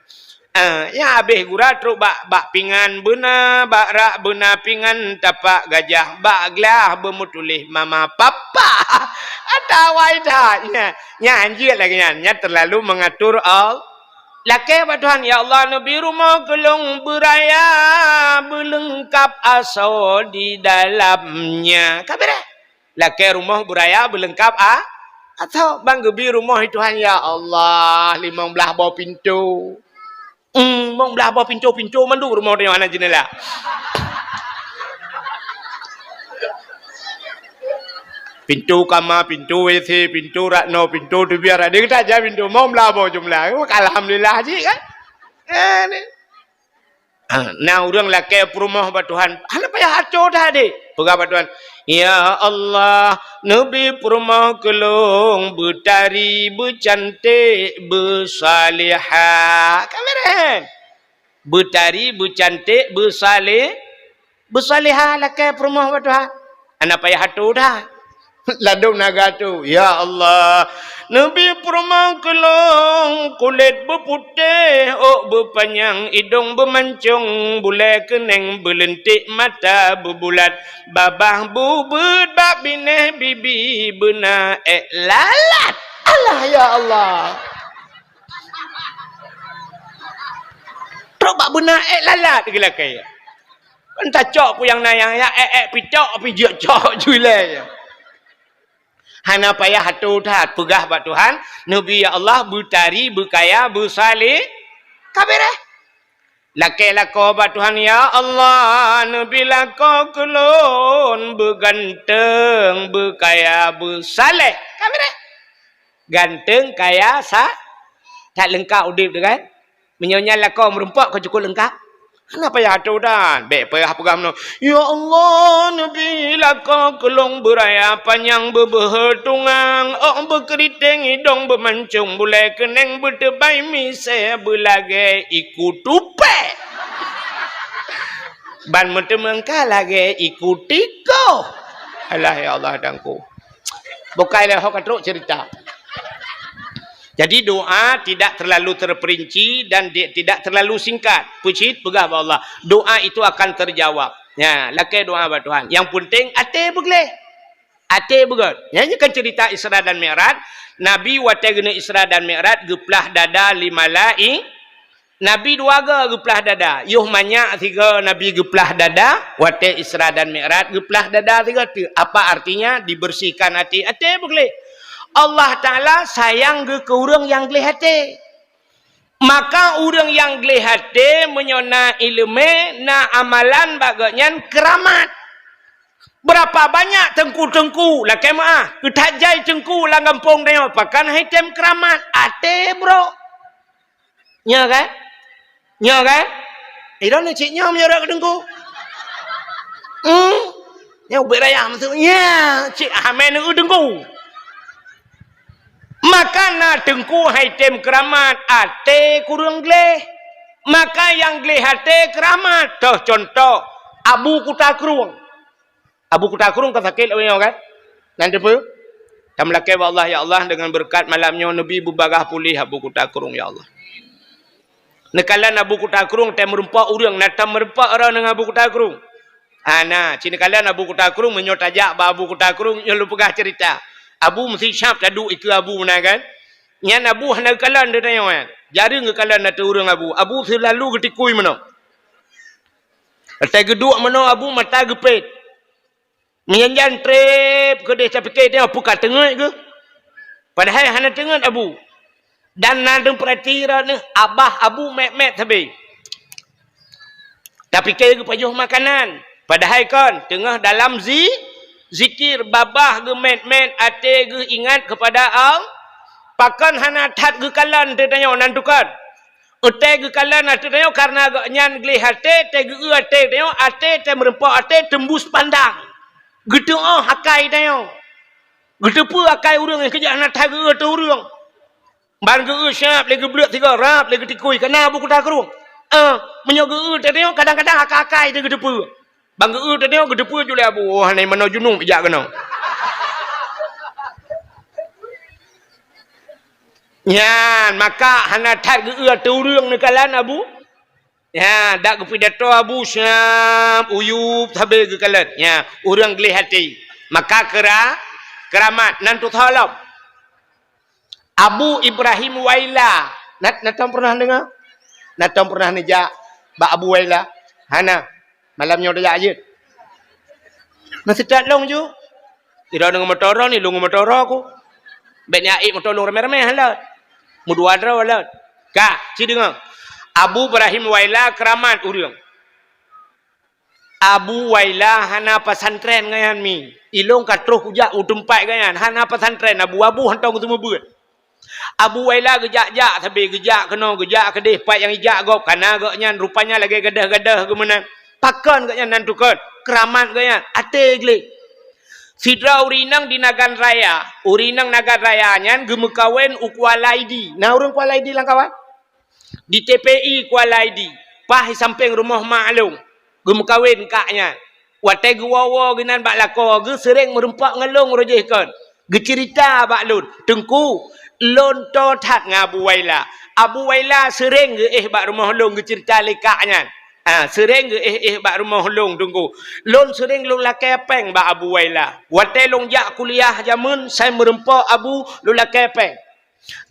Ah, nyang habéh gura trok bak, bak pingan beuna, bak rak beuna pingan tapak gajah, bak glah beumeutuléh mama papa. Ata awai that nyan. Nyan hanjeuet lagèe nyan, nyan terlalu mengatur Allah. Lakèe bak Tuhan, "Ya Allah, neubi rumoh keu lôn beuraya, beuleungkap asoe di dalamnya." Ka beureh. Lakèe rumoh beuraya, beuleungkap a-, asoe. Ban geubi rumoh Tuhan, "Ya Allah, limong blah boh pintoe." Hmm, limong blah boh pintoe, pintoe mandum rumoh tanyoe hana jeuneula. Pintoe kama, pintoe W C, pintoe rak noe, pintoe teubiet, rak deuh, geutanyoe pintoe, limong blah boh jumlah. Alhamdulillah jih kan? Eh, ni. Ah, na ureueng lakèe peurumoh bak Tuhan, hana payah atoe that deh. Peugah bak Tuhan, "Ya Allah, neubi peurumoh keu lôn beutari, beucanték, beusalihah." Ka beureh. Beutari, beucanték, beusalih-, beusalihah lakèe peurumoh bak Tuhan. Hana payah atoe that. Ladôm na geuatoe, "Ya Allah, neubi peurumoh keu lôn kulét beuputéh, ôk beupanyang, idông beumancông, bulèe keunèng beuleunték, mata beubulat, babah bubeuet, bak binéh bibi beuna èk lalat." Allah, ya Allah. Trok bak beuna èk lalat geulakèe. Kan tacok peue nyang na nyang, ya, èk-èk pih cok, pih jeuet cok ju ilèe. Hana payah atoe that, peugah bak Tuhan, "Neubi, ya Allah, beutari, beukaya, beusaleh." Ka beureh. Lakèe lakoe bak Tuhan, "Ya Allah, neubi lakoe keu lôn beuganteng, beukaya, beusaleh." Ka beureh. Ganteng, kaya, sa-, that leungkap udép tu kan. Meunyoe nyan lakoe meurumpok ka cukup leungkap. Hana payah atoe that. Bèk payah peugah meunoe, "Ya Allah, neubi lakoe keu lôn beuraya panyang, beubeuhe tungang, ôk beukeuriteng, idông beumancông, bulèe keunèng beuteubai misèe, beulagèe iku tupèe." Ban meuteumèe ka lagèe iku tikoh. Alah, ya Allah, Tuhanku. Bukai lé ho ka trok cerita. Jadi, doa tidak terlalu terperinci dan di-, tidak terlalu singkat. Peucit peugah bak Allah, doa itu akan terjawab. Ya, lakèe doa bak Tuhan. Yang penting, até beugleh. Até beugöt. Nyan kan cerita Isra dan Mi'raj. Nabi watèe geuneuk Isra dan Mi'raj, geuplah dada lé malai-, Nabi dua goe geuplah dada. Yoh manyak sigoe Nabi geuplah dada, watèe Isra dan Mi'raj geuplah dada sigoe teuk. Apa artinya? Dibersihkan até. Até beugleh. Allah Taala sayang geuh keu ureueng nyang gleh até. Maka ureueng nyang gleh até meunyoe na ileumèe, na amalan bak gobnyan keuramat. Beurapa banyak teungku-teungku, lakèe meu'ah, geuthat jai teungku lam gampông tanyoe, pakon han item keuramat, até brok. Nyo kan? Nyo kan? Idong ni cit nyo meunyo rot keu teungku. Hmm? Nyo ubit raya maksud. Nya, cit amai neu teungku. Maka na teungku han item keuramat, até kureueng gleh. Maka nyang gleh até keuramat. Toh contoh, Abu Kuta Krueng. Abu Kuta Krueng ka sakét lagèe nyoe kan? Nan teupeue? Tameulakèe bak Allah, "Ya Allah, dengan beureukat malam nyoe neubi beubagaih puléh Abu Kuta Krueng, ya Allah." Neukalon Abu Kuta Krueng, tameureumpok ureueng, na tameureumpok droe ngon Abu Kuta Krueng? Hana, ci neukalon Abu Kuta Krueng, meunyoe tajak bak Abu Kuta Krueng, nyoe lôn peugah cerita. Abu meusti siap taduek ikeue Abu meunan kan? Nyan Abu hana geukalon di tanyoe nyan. Jareueng geukalon ateueh ureueng Abu. Abu seulalu geutikui meunoe. Watèe geuduek meunoe Abu mata geupet. Meujan-jan trép keudeh tapike tanyoe peue ka teungeut geuh. Padahai hana teungeut Abu. Dan na deuh peurati droeneuh, babah Abu mèt-mèt sabe. Tapike geupajoh makanan. Padahai kon teungoh dalam zi-, zikir, babah geumèt-mèt, até geuh ingat keupada Allah. Pakon hana that geukalon ateueh tanyoe nan tukon. Watèe geukalon ateueh tanyoe kareuna gobnyan gleh até, watèe geu-eu até tanyoe, até watèe meurumpok até teumbus pandang. Geuteuôh akai tanyoe. Geuteupeue akai ureueng nyang keujak hana that geu-eu ateueh ureueng. Ban geu-eu siap lé geubleuet sigoe rab lé geutikui kana Abu Kuta Krueng. Ah, meunyoe geu-eu teuh nyoe kadang-kadang akai-akai teuh geuteupeue. Ban geu-eu teuh nyoe geuteupeue ju lé Abu, "Oh, hana manoe junub jak keunoe." Nyan, maka hana that geu-eu ateueh ureueng neukalon Abu. Ya, dak geupidato Abu siap, uyueb sabe geukalon. Ya, ureueng gleh até. Maka keura-, keuramat nan tutoe lom. Abu Ibrahim Waila. Na, na tom pernah deungoe? Na tom pernah neujak bak Abu Waila? Hana. Malam nyoe tajak jeuet. Meuseutôt lôn ju. Sidroe deungon moto droe ni, lôn ngon moto droe ku. Bèk nyan ék moto lôn ramé-ramé han lôt. Meudua droe lôt. Ka, ci deungoe. Abu Ibrahim Waila keuramat ureueng. Abu Waila hana pesantren gobnyan mi. Ilôn ka troh kujak u teumpat gobnyan. Hana pesantren, abu-abu hantom geuseumeubeuet. Abu Waila geujak-jak sabe, geujak keunoe, geujak keudeh, pat nyang jijak gob, kana gobnyan rupanya lagèe gadôh-gadôh geuh meunan. Pakon gobnyan nan tukon? Keuramat gobnyan, até gleh. Sidroe ureueng inong di Nagan Raya, ureueng inong Nagan Raya nyan geumeukawen u Kuala Idi. Na ureueng Kuala Idi lam kawan? Di T P I Kuala Idi, paih sampéng rumoh mak lôn, geumeukawen kak nyan. Watèe geuwoe-woe geunan bak lakoe, geuh seuréng meurumpok ngon lôn uroe jéh kon. Geuceurita bak lôn, "Teungku, lôn toe that ngon Abu Waila. Abu Waila seuréng geuéh bak rumoh lôn geuceurita lé kak nyan. Ah, seuréng geuéh-éh bak rumoh lôn, Teungku. Lôn seuréng lôn lakèe pèng bak Abu Waila. Watèe lôn jak kuliah jameun, sai meurumpok Abu, lôn lakèe pèng."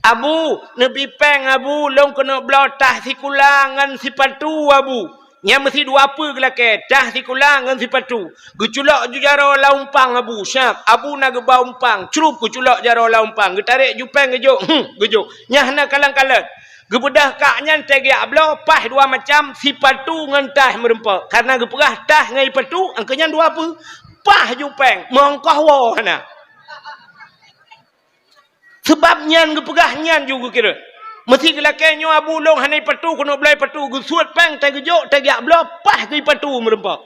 "Abu, neubi pèng, Abu, lôn keuneuk bloe tah sikula ngon sipatu, Abu." Nyan meusi dua peue geulakèe, tah sikula ngon sipatu. Geuculok ju jaroe lam umpang Abu, siap. Abu na geuba umpang, crup geuculok jaroe lam umpang, geutarek ju pèng geujok, hmm, geujok. Nyan hana kalon-kalon. Geubeudôh kak nyan teugiak bloe, paih dua macam, sipatu ngon tah meurumpok. Kareuna geupeugah tah ngon sipatu, angkeu nyan dua peue. Paih ju pèng, meungkoh woe hana. Sabab nyan geupeugah nyan ju geukira. Meusi geulakèe nyoe Abu lôn hana ipatu keuneuk bloe ipatu geusuet pèng teugeujok teugiak bloe paih geuipatu meurumpok.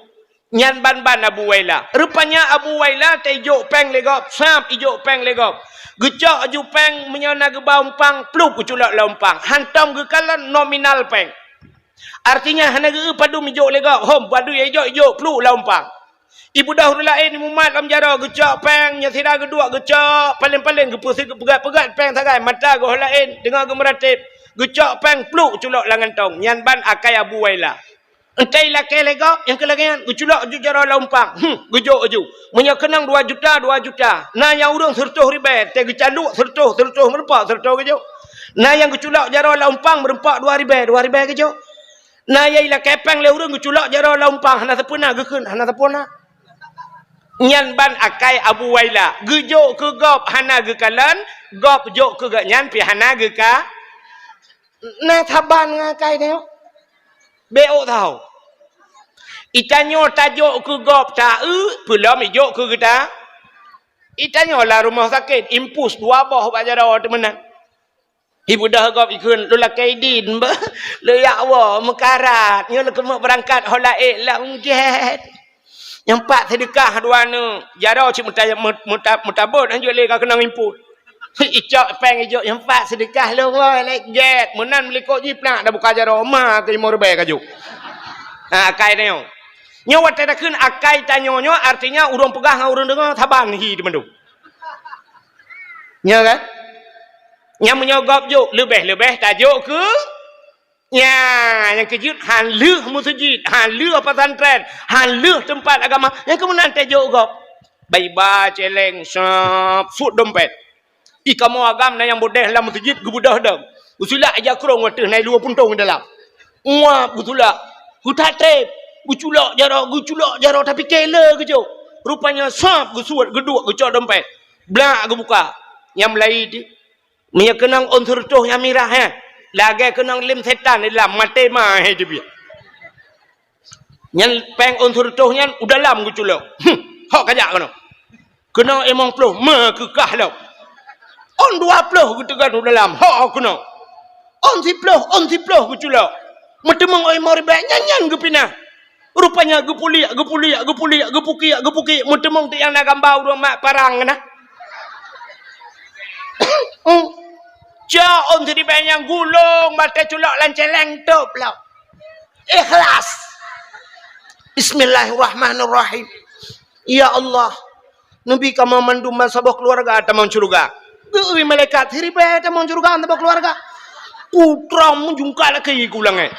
Nyan ban-ban Abu Waila. Rupanya Abu Waila teuijok pèng lé gob, sab ijok pèng lé gob. Geucok ju pèng meunyoe na geuba umpang plup geuculok lam umpang. Hantom geukalon nominal pèng. Artinya hana geu padum ijok lé gob, hom padum ijok, ijok plup lam umpang. Ibeudôh ureueng laén imumat lam jaroe geucok pèng, nyang sira geuduek geucok, paleng-paleng geupeusi geupeugah-peugah pèng sagai, mata geuh laén teungoh geumeuratéb, geucok pèng plup culok lam gantong, nyan ban akai Abu Waila. Entah ilakèe lé gob, nyang keu lagèe nyan geuculok ju jaroe lam umpang, hmm, geujok ju. Meunyoe keunong dua juta, dua juta. Na nyang ureueng seureutôh ribèe, teuh geucaluk seureutôh, seureutôh meurumpok, seureutôh geujok. Na nyang geuculok jaroe lam umpang meurumpok dua ribèe, dua ribèe geujok. Na nyang ilakèe pèng lé ureueng geuculok jaroe lam umpang, hana sapeue na geukheun, hana sapeue na. Nyan ban akai Abu Waila. Geujok keu gob hana geukalon, gob jok keu gobnyan pih hana geuka. Na saban ngon akai nyoe. Bèk ôk tau. Itanyoe tajok keu gob ta-eu, peulom ijok keu geuta. Itanyoe lam rumoh sakét, impus dua boh bak jaroe teuh meunan. Ibeudôh gob ikheun, "Lôn lakèe idin, beuh, lôn jak woe meukarat, nyoe lôn keumeung beurangkat ho laén lam gét." Nyang pat seudeukah dua neuk, jaroe cit meuta-, meuta-, meutabot, hanjeuet lé ka keunong impôt. Icok pèng ijok, nyang pat seudeukah lôn woe lé gét. Meunan meulikot jih plah, dah buka jaroe, ma keu limong ribèe ka jok. Ha, akai tanyoe. Nyoe watèe takheun akai tanyoe nyoe, artinya ureueng peugah ngon ureueng deungoe saban hi teumandum. Nyo kan? Nyang meunyoe gob jok, leubeh-leubeh tajok keu, nya, nyang keujeuet han lheueh meuseujid, han lheueh pesantren, han lheueh teumpat agama, nyang keu meunan tajok gob. Baiba, cèlèng, sab, suet dompet. Ih, kamoe agam na nyang beudeh lam meuseujid geubeudôh dong. Geusulak ija krông ateueh na i luwa puntông dalam. Uap geusulak. Geutatreb. Geuculok jaroe, geuculok jaroe, tapi keu le geujok. Rupanya sab geusuet, geuduek, geucok dompet. Blak geubuka. Nyang meulayi teuh. Meunyoe keunong ôn sireutôh nyang mirah, eh. Lagèe keunong lem setan di dalam, maté ma, eh, teubiet. Nyan péng ôn sireutôh nyan u dalam geuculok. Huh, hok kajak keunoe. Keunoe limong ploh, meukeukah lom. Ôn dua ploh geuteugan u dalam, hok keunoe. Ôn siploh, ôn siploh geuculok. Meuteumong ôn limong ribèe, nyan-nyan geupinah. Rupanya geupuliek, geupuliek, geupuliek, geupukiek, geupukiek. Meuteumong tiep nyang na gamba ureueng mat parang na. Hmm. Cok ôn siribèe nyang gulong, maté culok lam céléng, tôp lom. Ikhlas. Bismillahirrahmanirrahim. Ya Allah, neubi kamoe mandum bansaboh keuluwarga tamong syeuruga. Geu-eu malaikat, siribèe tamong syeuruga bansaboh keuluwarga. Kutrông meujungkal lagi ku langèt.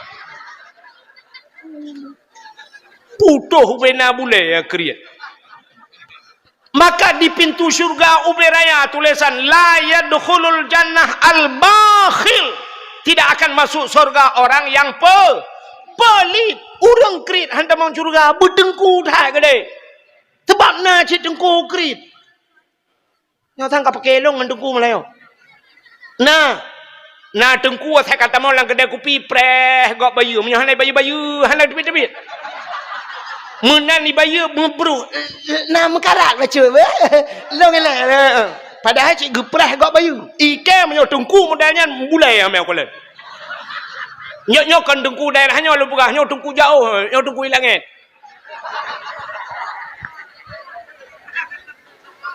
Putôh ubena bulèe kriet. Maka di pintu syurga ubé raya tulésan, "La yadkhulul jannah al-bakhil." Tidak akan masuk surga orang yang pe-, pelit. Ureueng kriet han tamong syurga, beuteungku that keudéh. Sabab na cit teungku kriet. Nyoe sang ka peuke lôn ngon teungku meulayeue. Na, na teungku asai ka tamong lam keudè kupi, preh gob bayeue. Meunyoe hana bayeue-bayeue, hana teubiet-teubiet. Meunan ibayeue meubruh, na meukarat bacut. Lôn ilèe. Padahai cit geupreh gob bayeue. Ikèe meunyoe teungku model nyan bulèe amé kulét. Nyoe, nyoe kon teungku daerah nyoe lôn peugah, nyoe teungku jaoh, nyoe teungku i langèt.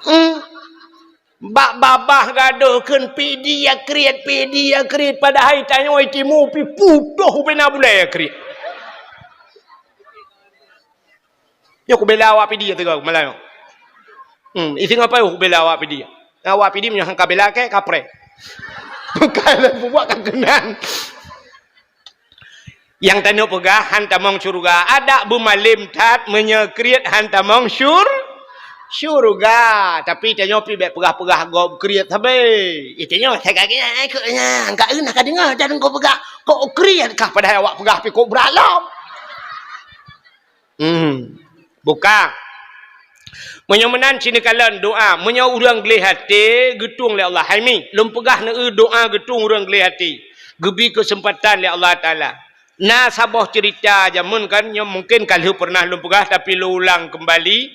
Hmm. Bak babah gadôh kheun pidi ya kriet, pidi ya kriet, padahai tanyoe timu pi putôh ubena bulèe ya kriet. Nyoe kubela awak pidi ya teuga malam nyoe. Hmm, isi ngapai kubela awak pidi. Awak pidi meunyoe han kabela ke kapreh. Bukan lah bubuak ka keunan. Nyang tanyoe peugah han tamong syuruga, adak beumalem that meunyoe kriet han tamong syur-, syuruga. Tapi tanyoe pi bèk peugah-peugah gob kriet sabe. Eh, tanyoe sai ka geuh, eh, kok nyan, ka eunah ka deungoe dan kok peugah, kok kriet kah padahai awak peugah pi kok brat lom. Hmm. Buka. Meunyoe meunan, ci neukalon doa. Meunyoe ureueng gleh até, geutueng lé Allah. Hai mi, lôn peugah neueu doa geutueng ureueng gleh até. Geubi keuseumpatan lé Allah Taala. Na saboh ceurita jameun kan, nyoe mungken ka lheueh peureunah lôn peugah, tapi lôn ulang keumbali.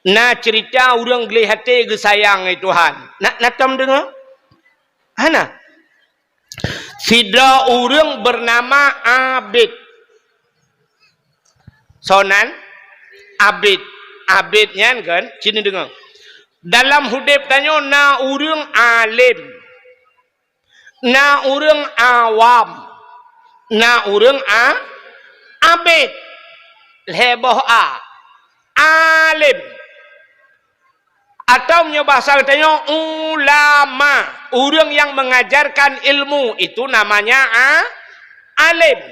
Na ceurita ureueng gleh até geusayang lé Tuhan. Na, na tom deungoe? Hana? Sidroe ureueng beunama Abid. Soe nan? Abid. Abid nyan kan, ci neudeungoe. Dalam udép tanyoe na ureueng além, na ureueng awam, na ureueng a-, abid. Lhèe boh a. Além. Atau meunyoe bahasa geutanyoe, ulama, ureueng nyang mengajarkan ilmu, itu namanya a-, alim.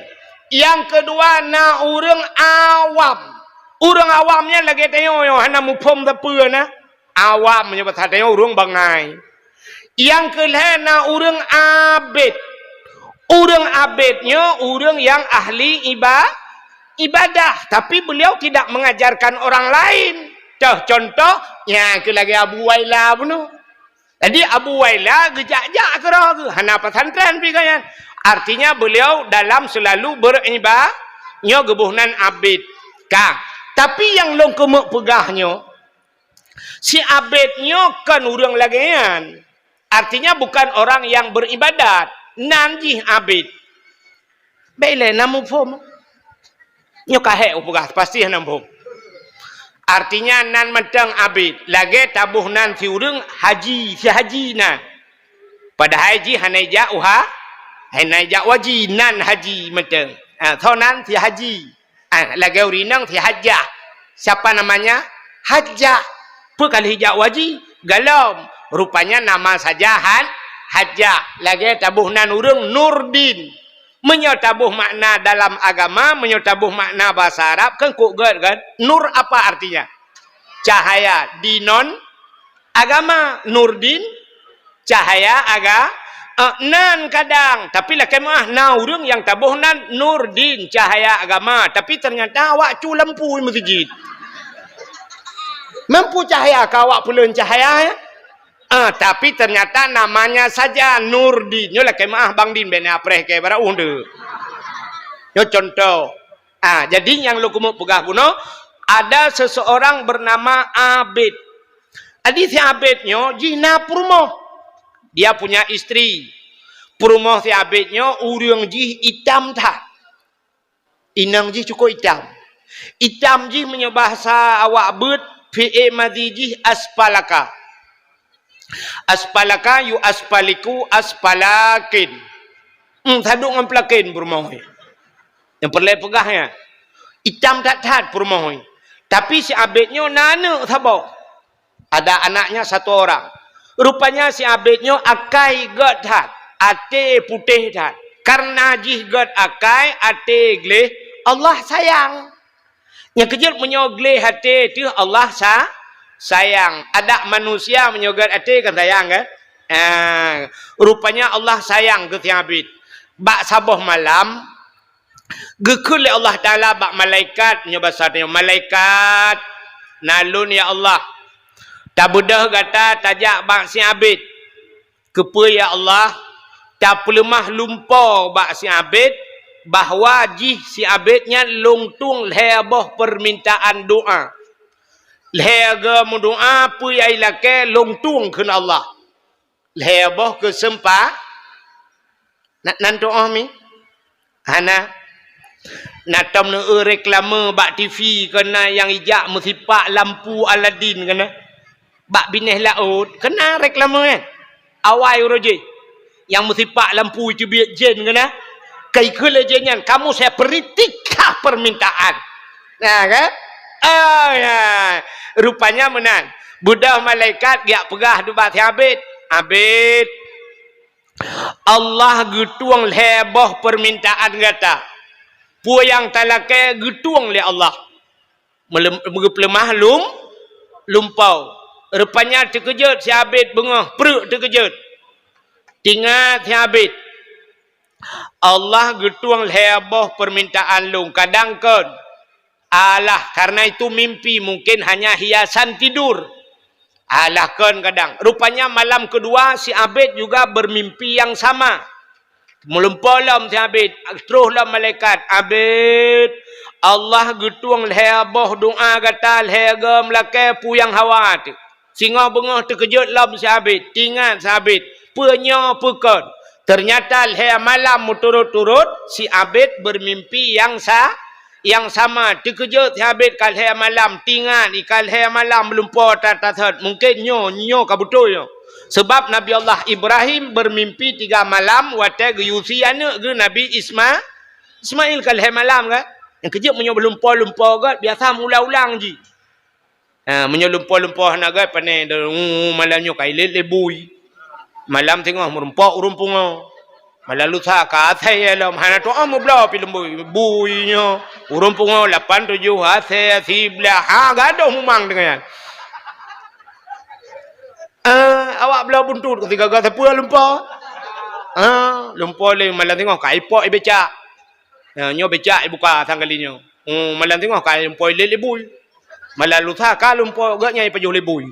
Nyang keudua na ureueng awam. Ureueng awam nyan lagèe tanyoe nyoe hana muphom sapeue na. Awam meunyoe bahasa tanyoe ureueng bangai. Nyang keulhèe na ureueng abid. Ureueng abid nyoe ureueng nyang ahli iba-, ibadah, tapi beliau tidak mengajarkan orang lain. Toh contoh, nyan keuh lagèe Abu Waila bunoe. Jadi Abu Waila geujak-jak keudroe geuh, hana pesantren pi gobnyan. Artinya beliau dalam selalu beriba-, nyoe geuboh nan abid. Ka. Tapi nyang lôn keumeuk peugah nyoe, si abid nyoe kon ureueng lagèe nyan. Artinya bukan orang yang beribadat. Nan jih abid. Bèk ilèe na muphom. Nyoe ka hék kupeugah, pasti hana muphom. Artinya nan mantong abid, lagèe taboh nan si ureueng haji, si haji nan. Padahai jih hana ijak u ha-, hana ijak u haji, nan haji mantong. Ha, soe nan si haji. Ah, lagèe ureueng inong si Hajah. Siapa namanya? Hajah. Peue ka lheueh ijak u haji? Galom. Rupanya nama saja Han-, Hajah. Lagèe taboh nan ureueng Nurdin. Meunyoe taboh makna dalam agama, meunyoe taboh makna bahasa Arab, kan kok gèt kan? Nur apa artinya? Cahaya. Di non agama, Nurdin, Cahaya aga-, eh, nan kadang, tapi lakée meu'ah na ureuëng nyang taboh nan Nurdin cahaya agama, tapi ternyata awak cu lampu meuseujid. Mampu cahaya ka awak peuleuen cahaya, ya? Ah, tapi ternyata namanya saja Nurdin. Nyoe lakée meu'ah Bang Din, bèk na apreh keu barô ueh deuh. Nyoe contoh. Ah, jadi nyang lôn keumeung peugah bunoe, ada seseorang bernama Abid. Jadi si Abid nyoe jih na peurumoh. Dia punya istri. Peurumoh si Abid nyoe ureuëng jih itam that. Inong jih cukup itam. Itam jih meunyoe bahasa awak beuet, fi'il madhi jih aspalaka. Aspalaka yu aspaliku aspalakin. Hmm, saduek ngon pelakin peurumoh. Nyang peureulée peugah nyan. Itam that-that peurumoh. Tapi si Abid nyoe na aneuëk saboh. Ada anaknya satu orang. Rupanya si Abid nyoe akai gét that, até putéh that. Karena jih gét akai, até gleh, Allah sayang. Nyang keujeuet meunyoe gleh até teuh Allah sa-, sayang. Adak manusia meunyoe gét até kan sayang, kan? Ah, rupanya Allah sayang keu si Abid. Bak saboh malam, geukheun lé Allah Taala bak malaikat, nyoe basa tanyoe, "Malaikat, na lôn ya Allah, tabeudôh gata tajak bak si Abid." "Keupeue ya Allah?" "Tapeuleumah lumpoe bak si Abid, bahwa jih si Abid nyan lôn tueng lhée boh peumintaan doá. Lhée goe meudoá peue nyang ilakée lôn tueng kheun Allah." Lhée boh keuseumpa-, na-, nan tuoh mi? Hana. Na tom neu reklame bak T V keunan nyang ijak meusipak lampu Aladin keunan. Bak binéh laôt keunan reklame nyan. Awai uroe jih. Nyang meusipak lampu iteubiet jén keunan. Kai keu lé jén nyan, "Kamu saya beri tiga permintaan." Nah, kan? Oh, ya. Rupanya meunan. Beudôh malaikat geujak peugah duek bak si Abid, "Abid, Allah geutueng lhée boh peumintaan gata. Peue nyang talakée geutueng lé Allah." Meulem-, geupeuleumah lum-, lumpoe. Rupanya teukeujot si Abid beungoh, preuk teukeujot. Tingat si Abid, "Allah geutueng lhée boh peumintaan lôn, kadang kon." Alah, karena itu mimpi, mungkin hanya hiasan tidur. Alah, kon kadang. Rupanya malam kedua si Abid juga bermimpi yang sama. Meulumpoe lom si Abid, troh lom malaikat, "Abid, Allah geutueng lhée boh doá gata lhée goe meulakée peue nyang hawa teuh." Singoh beungoh teukeujot lom si Abid, tingat si Abid, peue nyoe peue kon. Ternyata lhée malam meuturot-turot si Abid bermimpi nyang sa-, nyang sama. Teukeujot si Abid ka lhée malam, tingat i ka lhée malam lumpoe that-that. Mungkin nyoe, nyoe ka beutôi nyoe. Sebab Nabi Allah Ibrahim bermimpi tiga malam watée geuyue sie aneuëk geuh Nabi Isma-, Ismail ka lhée malam kan. Nyang keujeuet meunyoe lumpoe-lumpoe gét biasa meuulang-ulang jih. Ha, meunyoe lumpoe-lumpoe hana gét, pane, uh, malam nyoe ka ilét lé bui. Malam singoh meurumpok ureuëng pungo. Malam lusa ka asai lom, hana tu'oh meubloe pi lom bui. Bui nyoe, ureuëng pungo lapan tujoh asai siblaih. Ha, gadôh mumang deungon nyan. Ah, awak bloe buntut keu sigaga sapeue lumpoe. Ah, lumpoe lé malam singoh ka ipok ibecak. Ya, nyoe becak ibuka sang kali nyoe. Oh, malam singoh ka lumpoe ilét lé bui. Malam lusa ka lumpoe gét nyang ipajoh lé bui.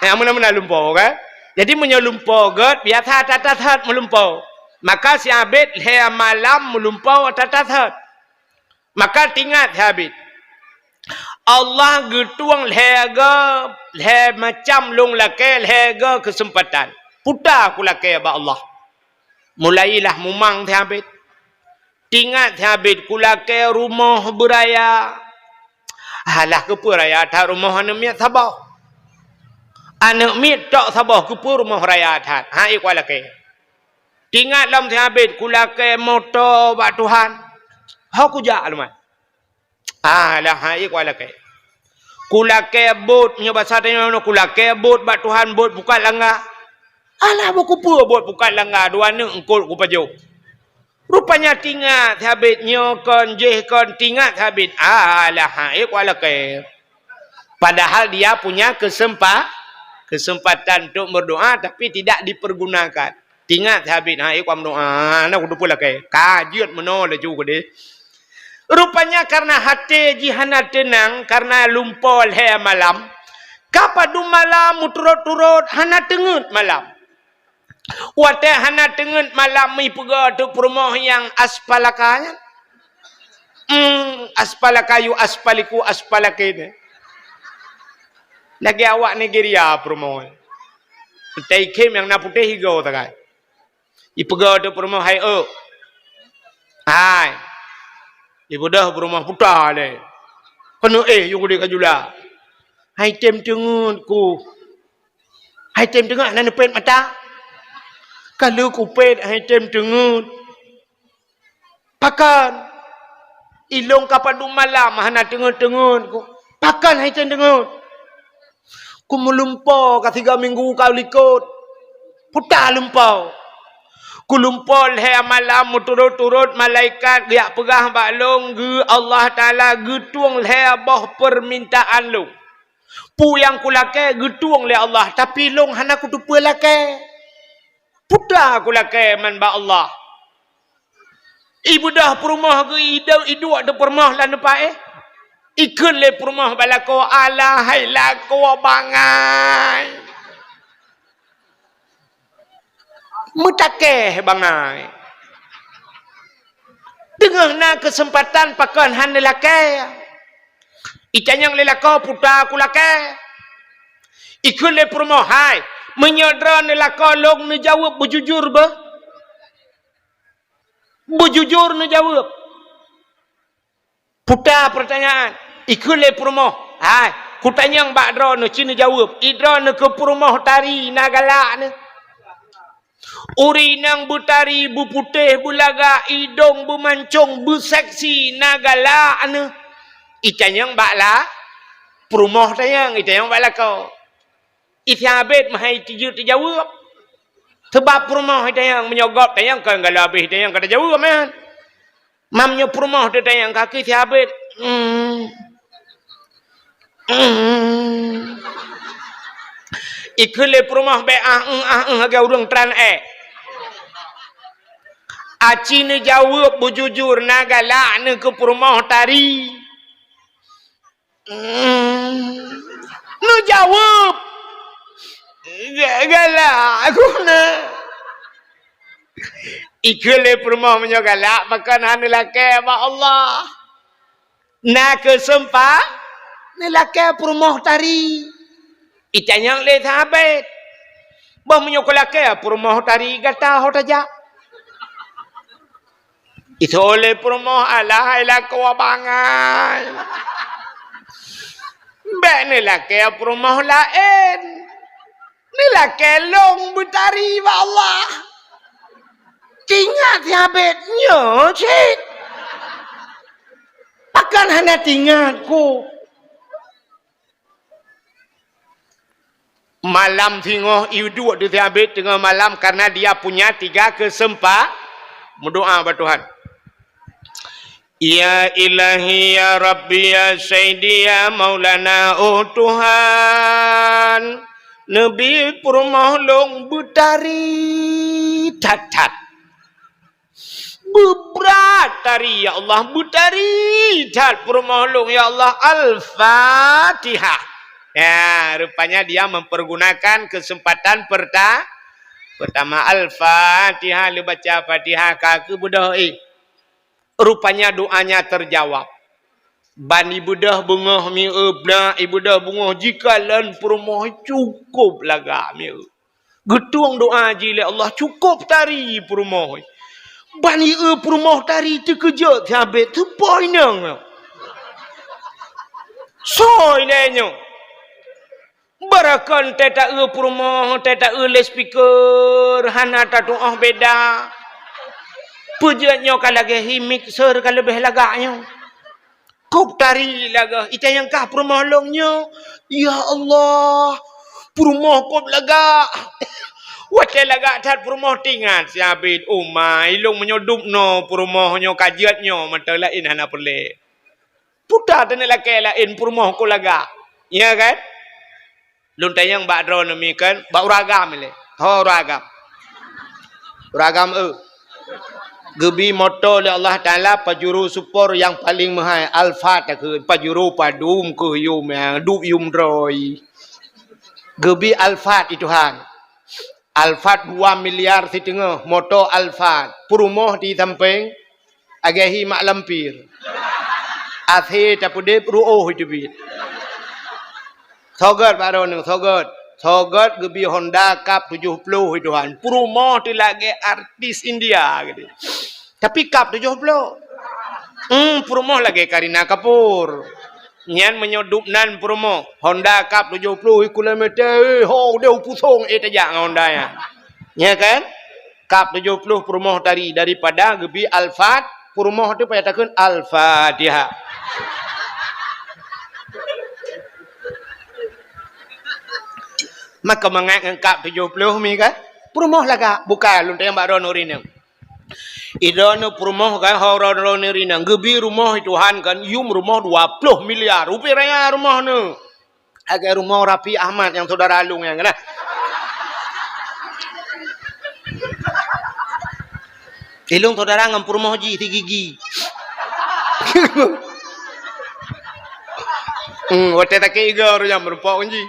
Ya, meunan-meunan lumpoe, kan? Jadi, meunyoe lumpoe gét, biasa that-that meulumpoe. Maka si Abid lhée malam meulumpoe that-that. Maka tingat si Abid, Allah geutueng lhée goe, lhée macam lôn lakée, lhée goe keuseumpatan. Puta kulakée bak Allah. Mulailah mumang si Abid. Tingat si Abid, kulakée rumoh beuraya. Alah, keupeue raya that rumoh aneuëk miet saboh? Aneuëk miet tok saboh, keupeue rumoh raya that? Hai, kulakée. Tingat lom si Abid, kulakée moto bak Tuhan. Ho kujak lom. Alah, hai, kulakée. Kulakée bot, nyoe basa tanyoe, kulakée bot bak Tuhan, bot pukat langga. Alah, bukeupeue bot pukat langga, dua aneuëk eungkot kupajoh. Rupanya tingat si Abid, nyoe kon, jéh kon, tingat si Abid. Alah, hai, kulakée. Padahal dia punya kesempa-, Kesempatan untuk berdoa tapi tidak dipergunakan. Tingat habéh, ha, eh, kuam doa, na kuteupeu lakée. Ka jeuet meunoe laju keudeh. Rupanya karena até jih hana teunang, karena lumpoe lhée malam, ka padum malam meuturot-turot hana teungeut malam. Watée hana teungeut malam, ipeugah teuk peurumoh nyang aspalaka nyan. Hmm, aspalaka yu aspaliku aspalakene. Lagée awak Nigeria peurumoh. Teuikhém nyang na putéh igoe sagai. Ipeugah teuk peurumoh, "Hai, eu." "Hai." Ibeudôh peurumoh puta lé. Keuneuk éh yue gudeh ka jula. "Hai tem teungeut ku." "Hai tem teungeut, hana neupet mata?" "Ka lheueh kupet, hai tem teungeut." "Pakon?" "Ilong ka padum malam hana teungeut-teungeut ku." "Pakon hai tem teungeut?" "Ku meulumpoe ka siga minggu ka likot." "Puta lumpoe." "Ku lumpoe lhée malam meuturot-turot malaikat geujak peugah bak lôn geu Allah Taala geutueng lhée boh peumintaan lôn. Peue nyang kulakée geutueng lé Allah, tapi lôn hana kuteupeu lakée. Puta kulakée man bak Allah." Ibeudôh peurumoh geu idôk iduek teuk peurumoh lam teumpat éh. Ikheun lé peurumoh bak lakoe, "Alah hai lakoe bangai. Meutakée bangai. Teungoh na keuseumpatan pakon hana lakée." Itanyong lé lakoe, "Puta kulakée?" Ikheun lé peurumoh, "Hai, meunyoe droeneuh lakoe lôn neujaweueb beujujur beuh?" Beujujur neujaweueb. Puta peurtanyaan. Ikheun lé peurumoh, "Hai, kutanyong bak droeneuh ci neujaweueb. I droeneuh keu peurumoh tari na galak neuh? Ureueng inong beutari beuputéh beulagak, idong beumancong beuseksi na galak neuh?" Itanyong bak la-, peurumoh tanyong, itanyong bak lakoe. Isabet meuhai tijeuet teujaweueb. Seubab peurumoh itanyong, meunyoe gob tanyong kon galak habéh itanyong ka teujaweueb, man. Mam nyoe peurumoh teutanyong kaki siabet. Hmm. Hmm. Ikheun lé peurumoh bék ah, eung, ah, eung, lagée ureueng tran ék. Aci neujaweueb beujujur na galak neuh keu peurumoh tari. Hmm. Neujaweueb. Ga-, galak guna. Ikheun lé peurumoh meunyoe galak, maka na neulakée bak Allah. Na keuseumpa-, neulakée peurumoh tari. Itanyong lé sahabet, "Bah meunyoe kulakée peurumoh tari gata ho tajak?" Itho lé peurumoh, "Alah hai lakoe bangai. Bék neulakée peurumoh laén. Neulakée lôn beutari bak Allah." Tingat sahabet nyoe cit. Pakon hana tingat ku. Malam singoh iduek di siabet teungoh malam, karena dia punya tiga keuseumpa-, meudoa bak Tuhan. Ya Ilahi, ya Rabbi, ya Sayyidi, ya Maulana, oh Tuhan, neubi peurumoh lôn beutari that-that. Beubrat tari, ya Allah, beutari that peurumoh lôn, ya Allah. Al-Fatihah. Ya, rupanya dia mempergunakan kesempatan perta-, pertama. Al-Fatihah, lheueh baca Fatihah, ka keubeudôh, eh. Rupanya doanya terjawab. Ban ibeudôh beungoh mieu, brat ibeudôh beungoh, jikalon peurumoh cukôp lagak mieu. Geutueng doa jih lé Allah, cukôp tari peurumoh. Ban ié peurumoh tari teukeujot sabe teupoi nyoe. Soe lé nyoe? Barakon teuta eu peurumoh, teuta eu loudspeaker, hana tatuoh beda. Peujeuet nyoe ka lagée hi mixer ka leubeh lagak nyoe. Kôb tari lagak, itanyong kah peurumoh lôn nyoe. Ya Allah, peurumoh kôb lagak. Watée lagak that peurumoh teuingat siabet, "Oh ma, ilôn meunyoe dub noe peurumoh nyoe ka jeuet nyoe mantong laén hana peureulée." Puta teuneuk lakée laén peurumoh kôb lagak. Ya kan? Lôn tanyong bak droeneuh mi kan, bak ureueng agam ilèe. Ho ureueng agam. Ureueng agam, eh. Geubi moto lé Allah Taala Pajero Sport nyang paleng meuhai, Alphard takheun. Pajero padum keuh yum nyang duek yum droe. Geubi Alphard i Tuhan. Alphard dua miliar siteungoh, moto Alphard. Peurumoh di sampéng, lagèe hi mak lampir. Asé tapeudeb, ruoh teubiet. Soe gèt bak droeneuh, soe gèt. Soe gèt geubi Honda Cup tujoh ploh i Tuhan. Peurumoh teuh lagèe artis India gitu. Tapi Cup tujoh ploh. Hmm, peurumoh lagèe Kareena Kapoor. Nyan meunyoe dub nan peurumoh, Honda Cup tujoh ploh kilometer, eh, ho, udeh u pusong, eh, tajak ngon Honda nyan. Ya kan? Cup tujoh ploh peurumoh tari daripada geubi Alphard, peurumoh teuh payah takheun Al-Fatihah. Maka mangat ngon Cup tujoh ploh mi kan? Peurumoh lagak, bukan lôn tanyong bak droeneuh rineueng. Droeneuh peurumoh kan, ho droeneuh rineueng. Geubi rumoh Tuhan kan, yum rumoh dua ploh miliar. Ubé raya rumoh neuh. Lagèe rumoh Raffi Ahmad nyang syedara lôn nyan kan. Ilôn syedara ngon peurumoh jih si Gigi. Hmm, watèe sakét igoe ureueng nyan meurumpok ngon jih.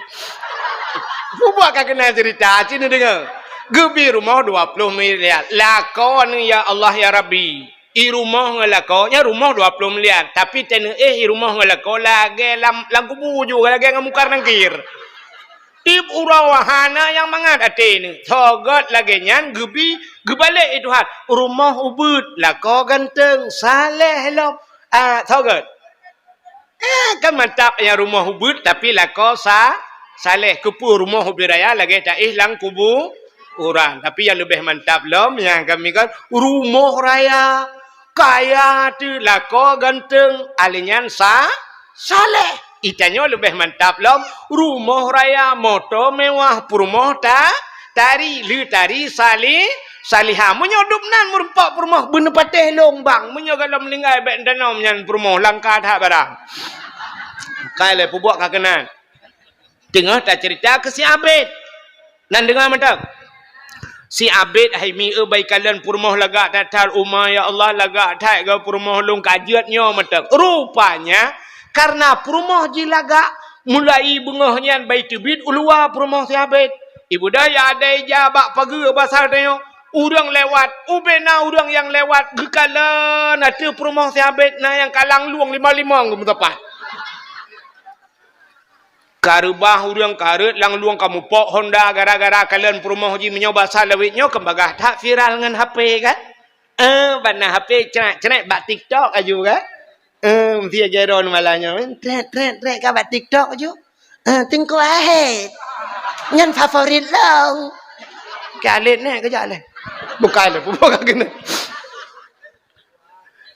Peubuet ka keunan cerita, ci neudeungö. Geubi rumoh dua ploh miliar. Lakoe neuh, ya Allah, ya Rabbi. I rumoh ngon lakoe, nyan rumoh dua ploh miliar. Tapi teuneuk éh i rumoh ngon lakoe lagèe lam, lam kubu ju, lagèe ngon Mungkar Nangkir. Tiep uroe hana nyang mangat até neuh. Soe gèt lagèe nyan geubi, geubalek i Tuhan. Rumoh ubeuet, lakoe ganteng, saleh lom. Ah, soe gèt? Eh, kan mantap nyang rumoh ubeuet, tapi lakoe sa-, saleh. Keupeue rumoh ubé raya lagèe taéh lam kubu urang. Tapi nyang leubeh mantap lom, nyang kami kan rumoh raya, kaya teuh, lakoe ganteng, alèh nyan sa-, saleh. Itanyoe leubeh mantap lom, rumoh raya, moto mewah, peurumoh ta-, tari, lé tari sali-, salihah. Meunyoe dub nan meurumpok peurumoh beuneupatéh lôn bang, meunyoe gohlom meuninggai bèk tanom nyan peurumoh, langka that barang. Kai lé peubuet ka keunan. Teungoh taceurita keu si Abed. Nan deungö mantong. Si Abed hai mi eu bai kalon peurumoh lagak that-that, uma ya Allah lagak that geu peurumoh lôn ka jeuet nyoe mantong. Rupanya karena peurumoh jih lagak, mulai beungoh nyan bai teubiet u luwa peurumoh si Abed. Ibu dah ya ada ija bak pageue basa tanyoe. Ureueng lewat, ubé na ureueng nyang lewat geukalon ateueh peurumoh si Abed na nyang kalang lueng lima-lima geumeusapat. Ka reubah ureueng ka rhot lam lueng ka mupok Honda gara-gara kalon peurumoh jih meunyoe basa lawét nyoe kan bagaih that viral ngon H P kan? Eh, bak na H P cret-cret bak TikTok aju kan? Eh, mesti aju droe malam nyoe kan? Tret, tret, tret ka bak TikTok aju. Eh, Teungku Ahet. Nyan favorit lôn. Ka lét neh kejak leh. Bukan leh, bukan kena.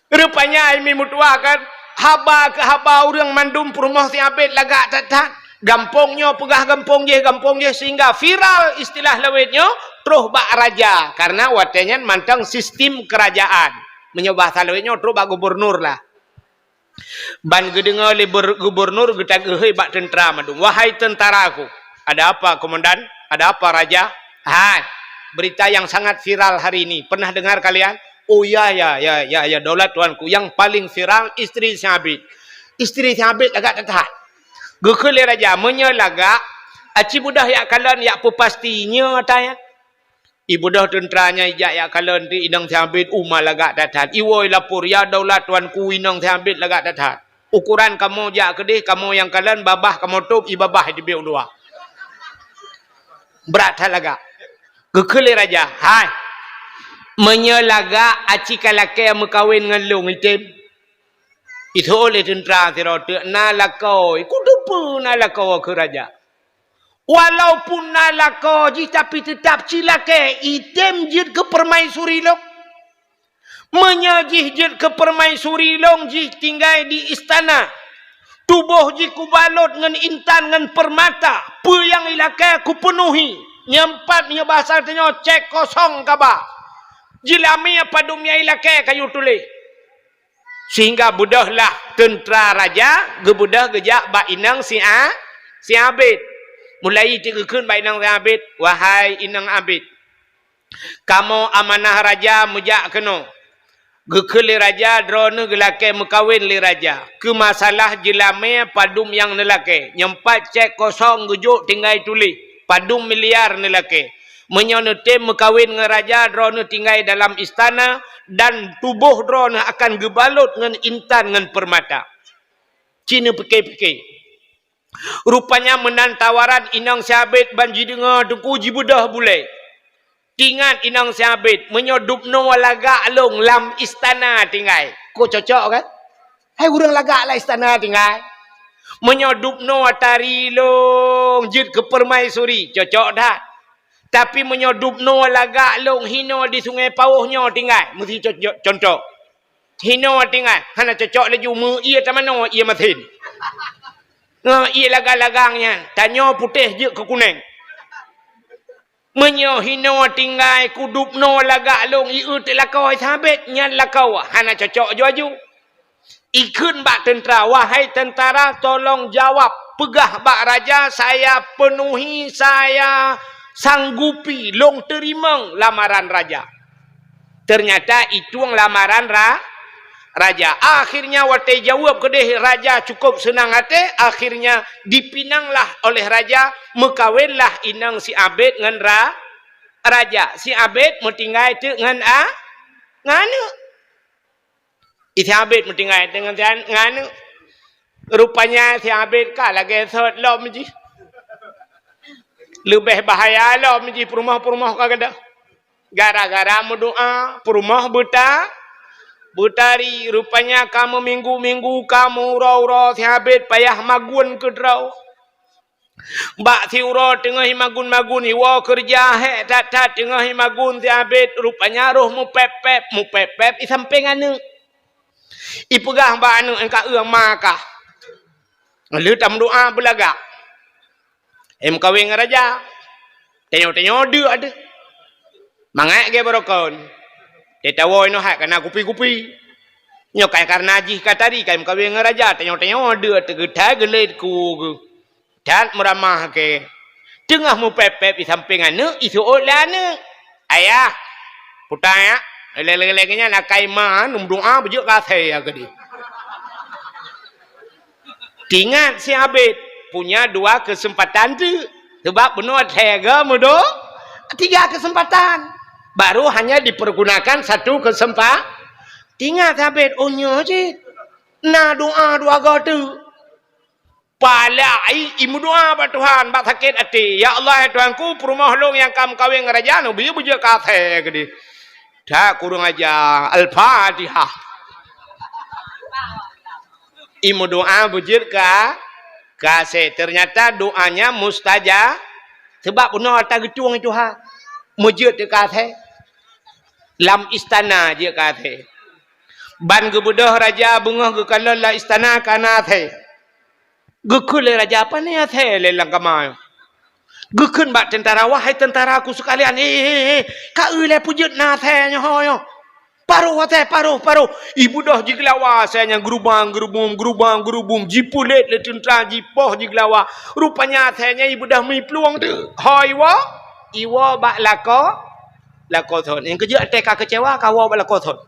Rupanya hai mi meutuah kan, haba keu haba ureueng mandum peurumoh si Abed lagak that-that. Gampông nyoe peugah gampông jéh, gampông jéh, sehingga viral istilah lawét nyoe troh bak raja. Karena watèe nyan mantong sistem kerajaan. Meunyoe bahasa lawét nyoe troh bak gubernur lah. Ban geudeungö lé ber-, gubernur geutageuhôi bak teuntra mandum, "Wahai teuntaraku!" "Ada apa, komandan?" "Ada apa, raja?" "Hai, berita yang sangat viral hari ini. Pernah dengar kalian?" "Oh ya, ya, ya, ya, ya, daulat tuanku, yang paling viral istri si Abed." Istri si Abed lagak that-that. Geukheun lé raja, "Meunyoe lagak, aci beudôh jak kalon jak peupasti nyoe ata nyan." Ibeudôh teuntra nyan ijak jak kalon teuk inong si Abed, uma lagak that-that. Iwoe lapor, "Ya daulat tuanku, inong si Abed lagak that-that. Ukoran kamoe jak keudeh, kamoe nyang kalon, babah kamoe tôb, i babah iteubiet u luwa." Brat that lagak. Geukheun lé raja, "Hai, meunyoe lagak aci ka lakèe meukawen ngon lôn item?" Iteu'oh lé teuntra sidroe teuk, "Na lakoe." "Kuteupeue na lakoe," kheun raja. "Walaupun na lakoe jih, tapi teutap ci lakèe, item jeuet keu peurumaisuri lôn. Meunyoe jih jeuet keu peurumaisuri lôn, jih tinggai di istana. Tuboh jih kubalot ngon intan ngon peurmata, peue nyang ilakèe kupeunuhi. Nyan pat meunyoe basa tanyoe cèk kosong kaba. Jilami padum nyang ilakèe kayue tuléh." Sehingga beudôhlah teuntra raja geubeudôh geujak bak inong si A-, si Abed. Mulai teuk geukheun bak inong Abid, "Wahai inong Abid, kamoe amanah raja meujak keunoe." Geukheun lé raja, droeneuh geulakée meukawen lé raja. Keu masalah jeulamé padum nyang neulakée, nyoe pat cék kosong geujok tinggai tuléh, padum miliar neulakée. Meunyoe neutem meukawen ngon raja, droeneuh tinggai dalam istana dan tuboh droeneuh akan geubalot ngon intan ngon peurmata. Ci neupike-pike. Rupanya meunan tawaran inong si Abid ban jideungoe teungku jibeudôh bulée. Tingat inong si Abid, meunyoe dubnoe lagak lôn lam istana tinggai. Ko cocok kan? Hai ureuëng lagak lam istana tinggai. Meunyoe dubnoe tari lôn jeuet keu permaisuri, cocok that. Tapi meunyoe dubnoe lagak lôn hinoe di Sungai Pawôh nyoe tinggai, meusti co-, co-, contoh. Hinoe tinggai, hana cocok laju meu ié tamanoe ié masin. Ngon ié lagang-lagang nyan, tanyoe putéh jeuet keu kuneng. Meunyoe hinoe tinggai kudubnoe lagak lôn ié teuk lakoe si Abid nyan lakoe, hana cocok aju-aju. Ikheun bak teuntara, "Wahai teuntara, tolong jawab, peugah bak raja, saya penuhi, saya sanggupi, lôn teurimong lamaran raja." Ternyata itueng lamaran ra-, raja. Akhirnya watée jaweueb keudeh raja cukup seunang até, akhirnya dipinanglah oleh raja, meukawenlah inong si Abid ngon ra-, raja. Si Abid meutinggai teuk ngon a-, ngon aneuk. Si Abid meutinggai teuk ngon, ngon aneuk. Rupanya si Abid ka lagée sot lom jih. Leubeh bahaya lom jih peurumoh-peurumoh ka gadôh. Gara-gara meudoá, peurumoh beuta-, beutari. Rupanya ka meuminggu-minggu, ka meuuroe-uroe si Abid payah magun keudroe. Bak siuroe teungoh imagun-magun, iwoe keureuja hék that-that teungoh imagun si Abid, rupanya roh meupép-pép, meupép-pép i sampéng aneuk. Ipeugah bak aneuk, "Engka eu ma kah. Lheueh tameudoá beulagak. Em kawén ngon raja. Tanyoe-tanyoe deuk ateueh. Mangat gée barokon. Teuh tawoe inoe hai kana kupi-kupi. Nyoe kai karna jih ka tari kai meukawen ngon raja, tanyoe-tanyoe deuk ateueh geutai geulet ku geuh." That meuramah keu. Teungoh meupép-pép i sampéng aneuk, iseuôt lé aneuk. "Ayah, puta ya, lé-lé nyan akai ma, neumeudoá beujeuet keu asèe ya keudeh." Tingat si Abid punya dua keuseumpatan teuk. Sabab bunoe asèe geuh meudo-, tiga keuseumpatan. Baru hanya dipergunakan satu keuseumpatan. Tingat si Abid, "Oh nyoe cit. Na doá dua goe teuk." Palai imeudoá bak Tuhan, bak sakét até, "Ya Allah, ya Tuhanku, peurumoh lôn nyang ka meukawen ngon raja nyoe, beujeuet keu asèe keudeh." That kureueng aja. Al-Fatihah. Imeudoá beujeuet keu, keu asèe. Ternyata doanya mustajab. Sabab bunoe ata geutueng Tuhan. Meujeuet keu asèe. Lam istana jeuet keu asèe. Ban geubeudôh raja beungoh geukalon lam istana kana asèe. Geukheun lé raja, "Pane asèe lé lam kama nyoe?" Geukheun bak teuntara, "Wahai teuntara ku seukalian, he, he, he, ka eu lé peujeuet na asèe nyoe ho nyoe. Paroh asèe, paroh, paroh." Ibeudôh jigeulawa asèe nyan geurubang-geurubum, geurubang-geurubum, jipulet lé teuntara, jipoh jigeulawa. Rupanya asèe nyan ibeudôh miplueng teuk. Ho iwoe, iwoe bak lakoe, lakoe thon. Nyang keujeuet até ka keucewa, ka woe bak lakoe thon.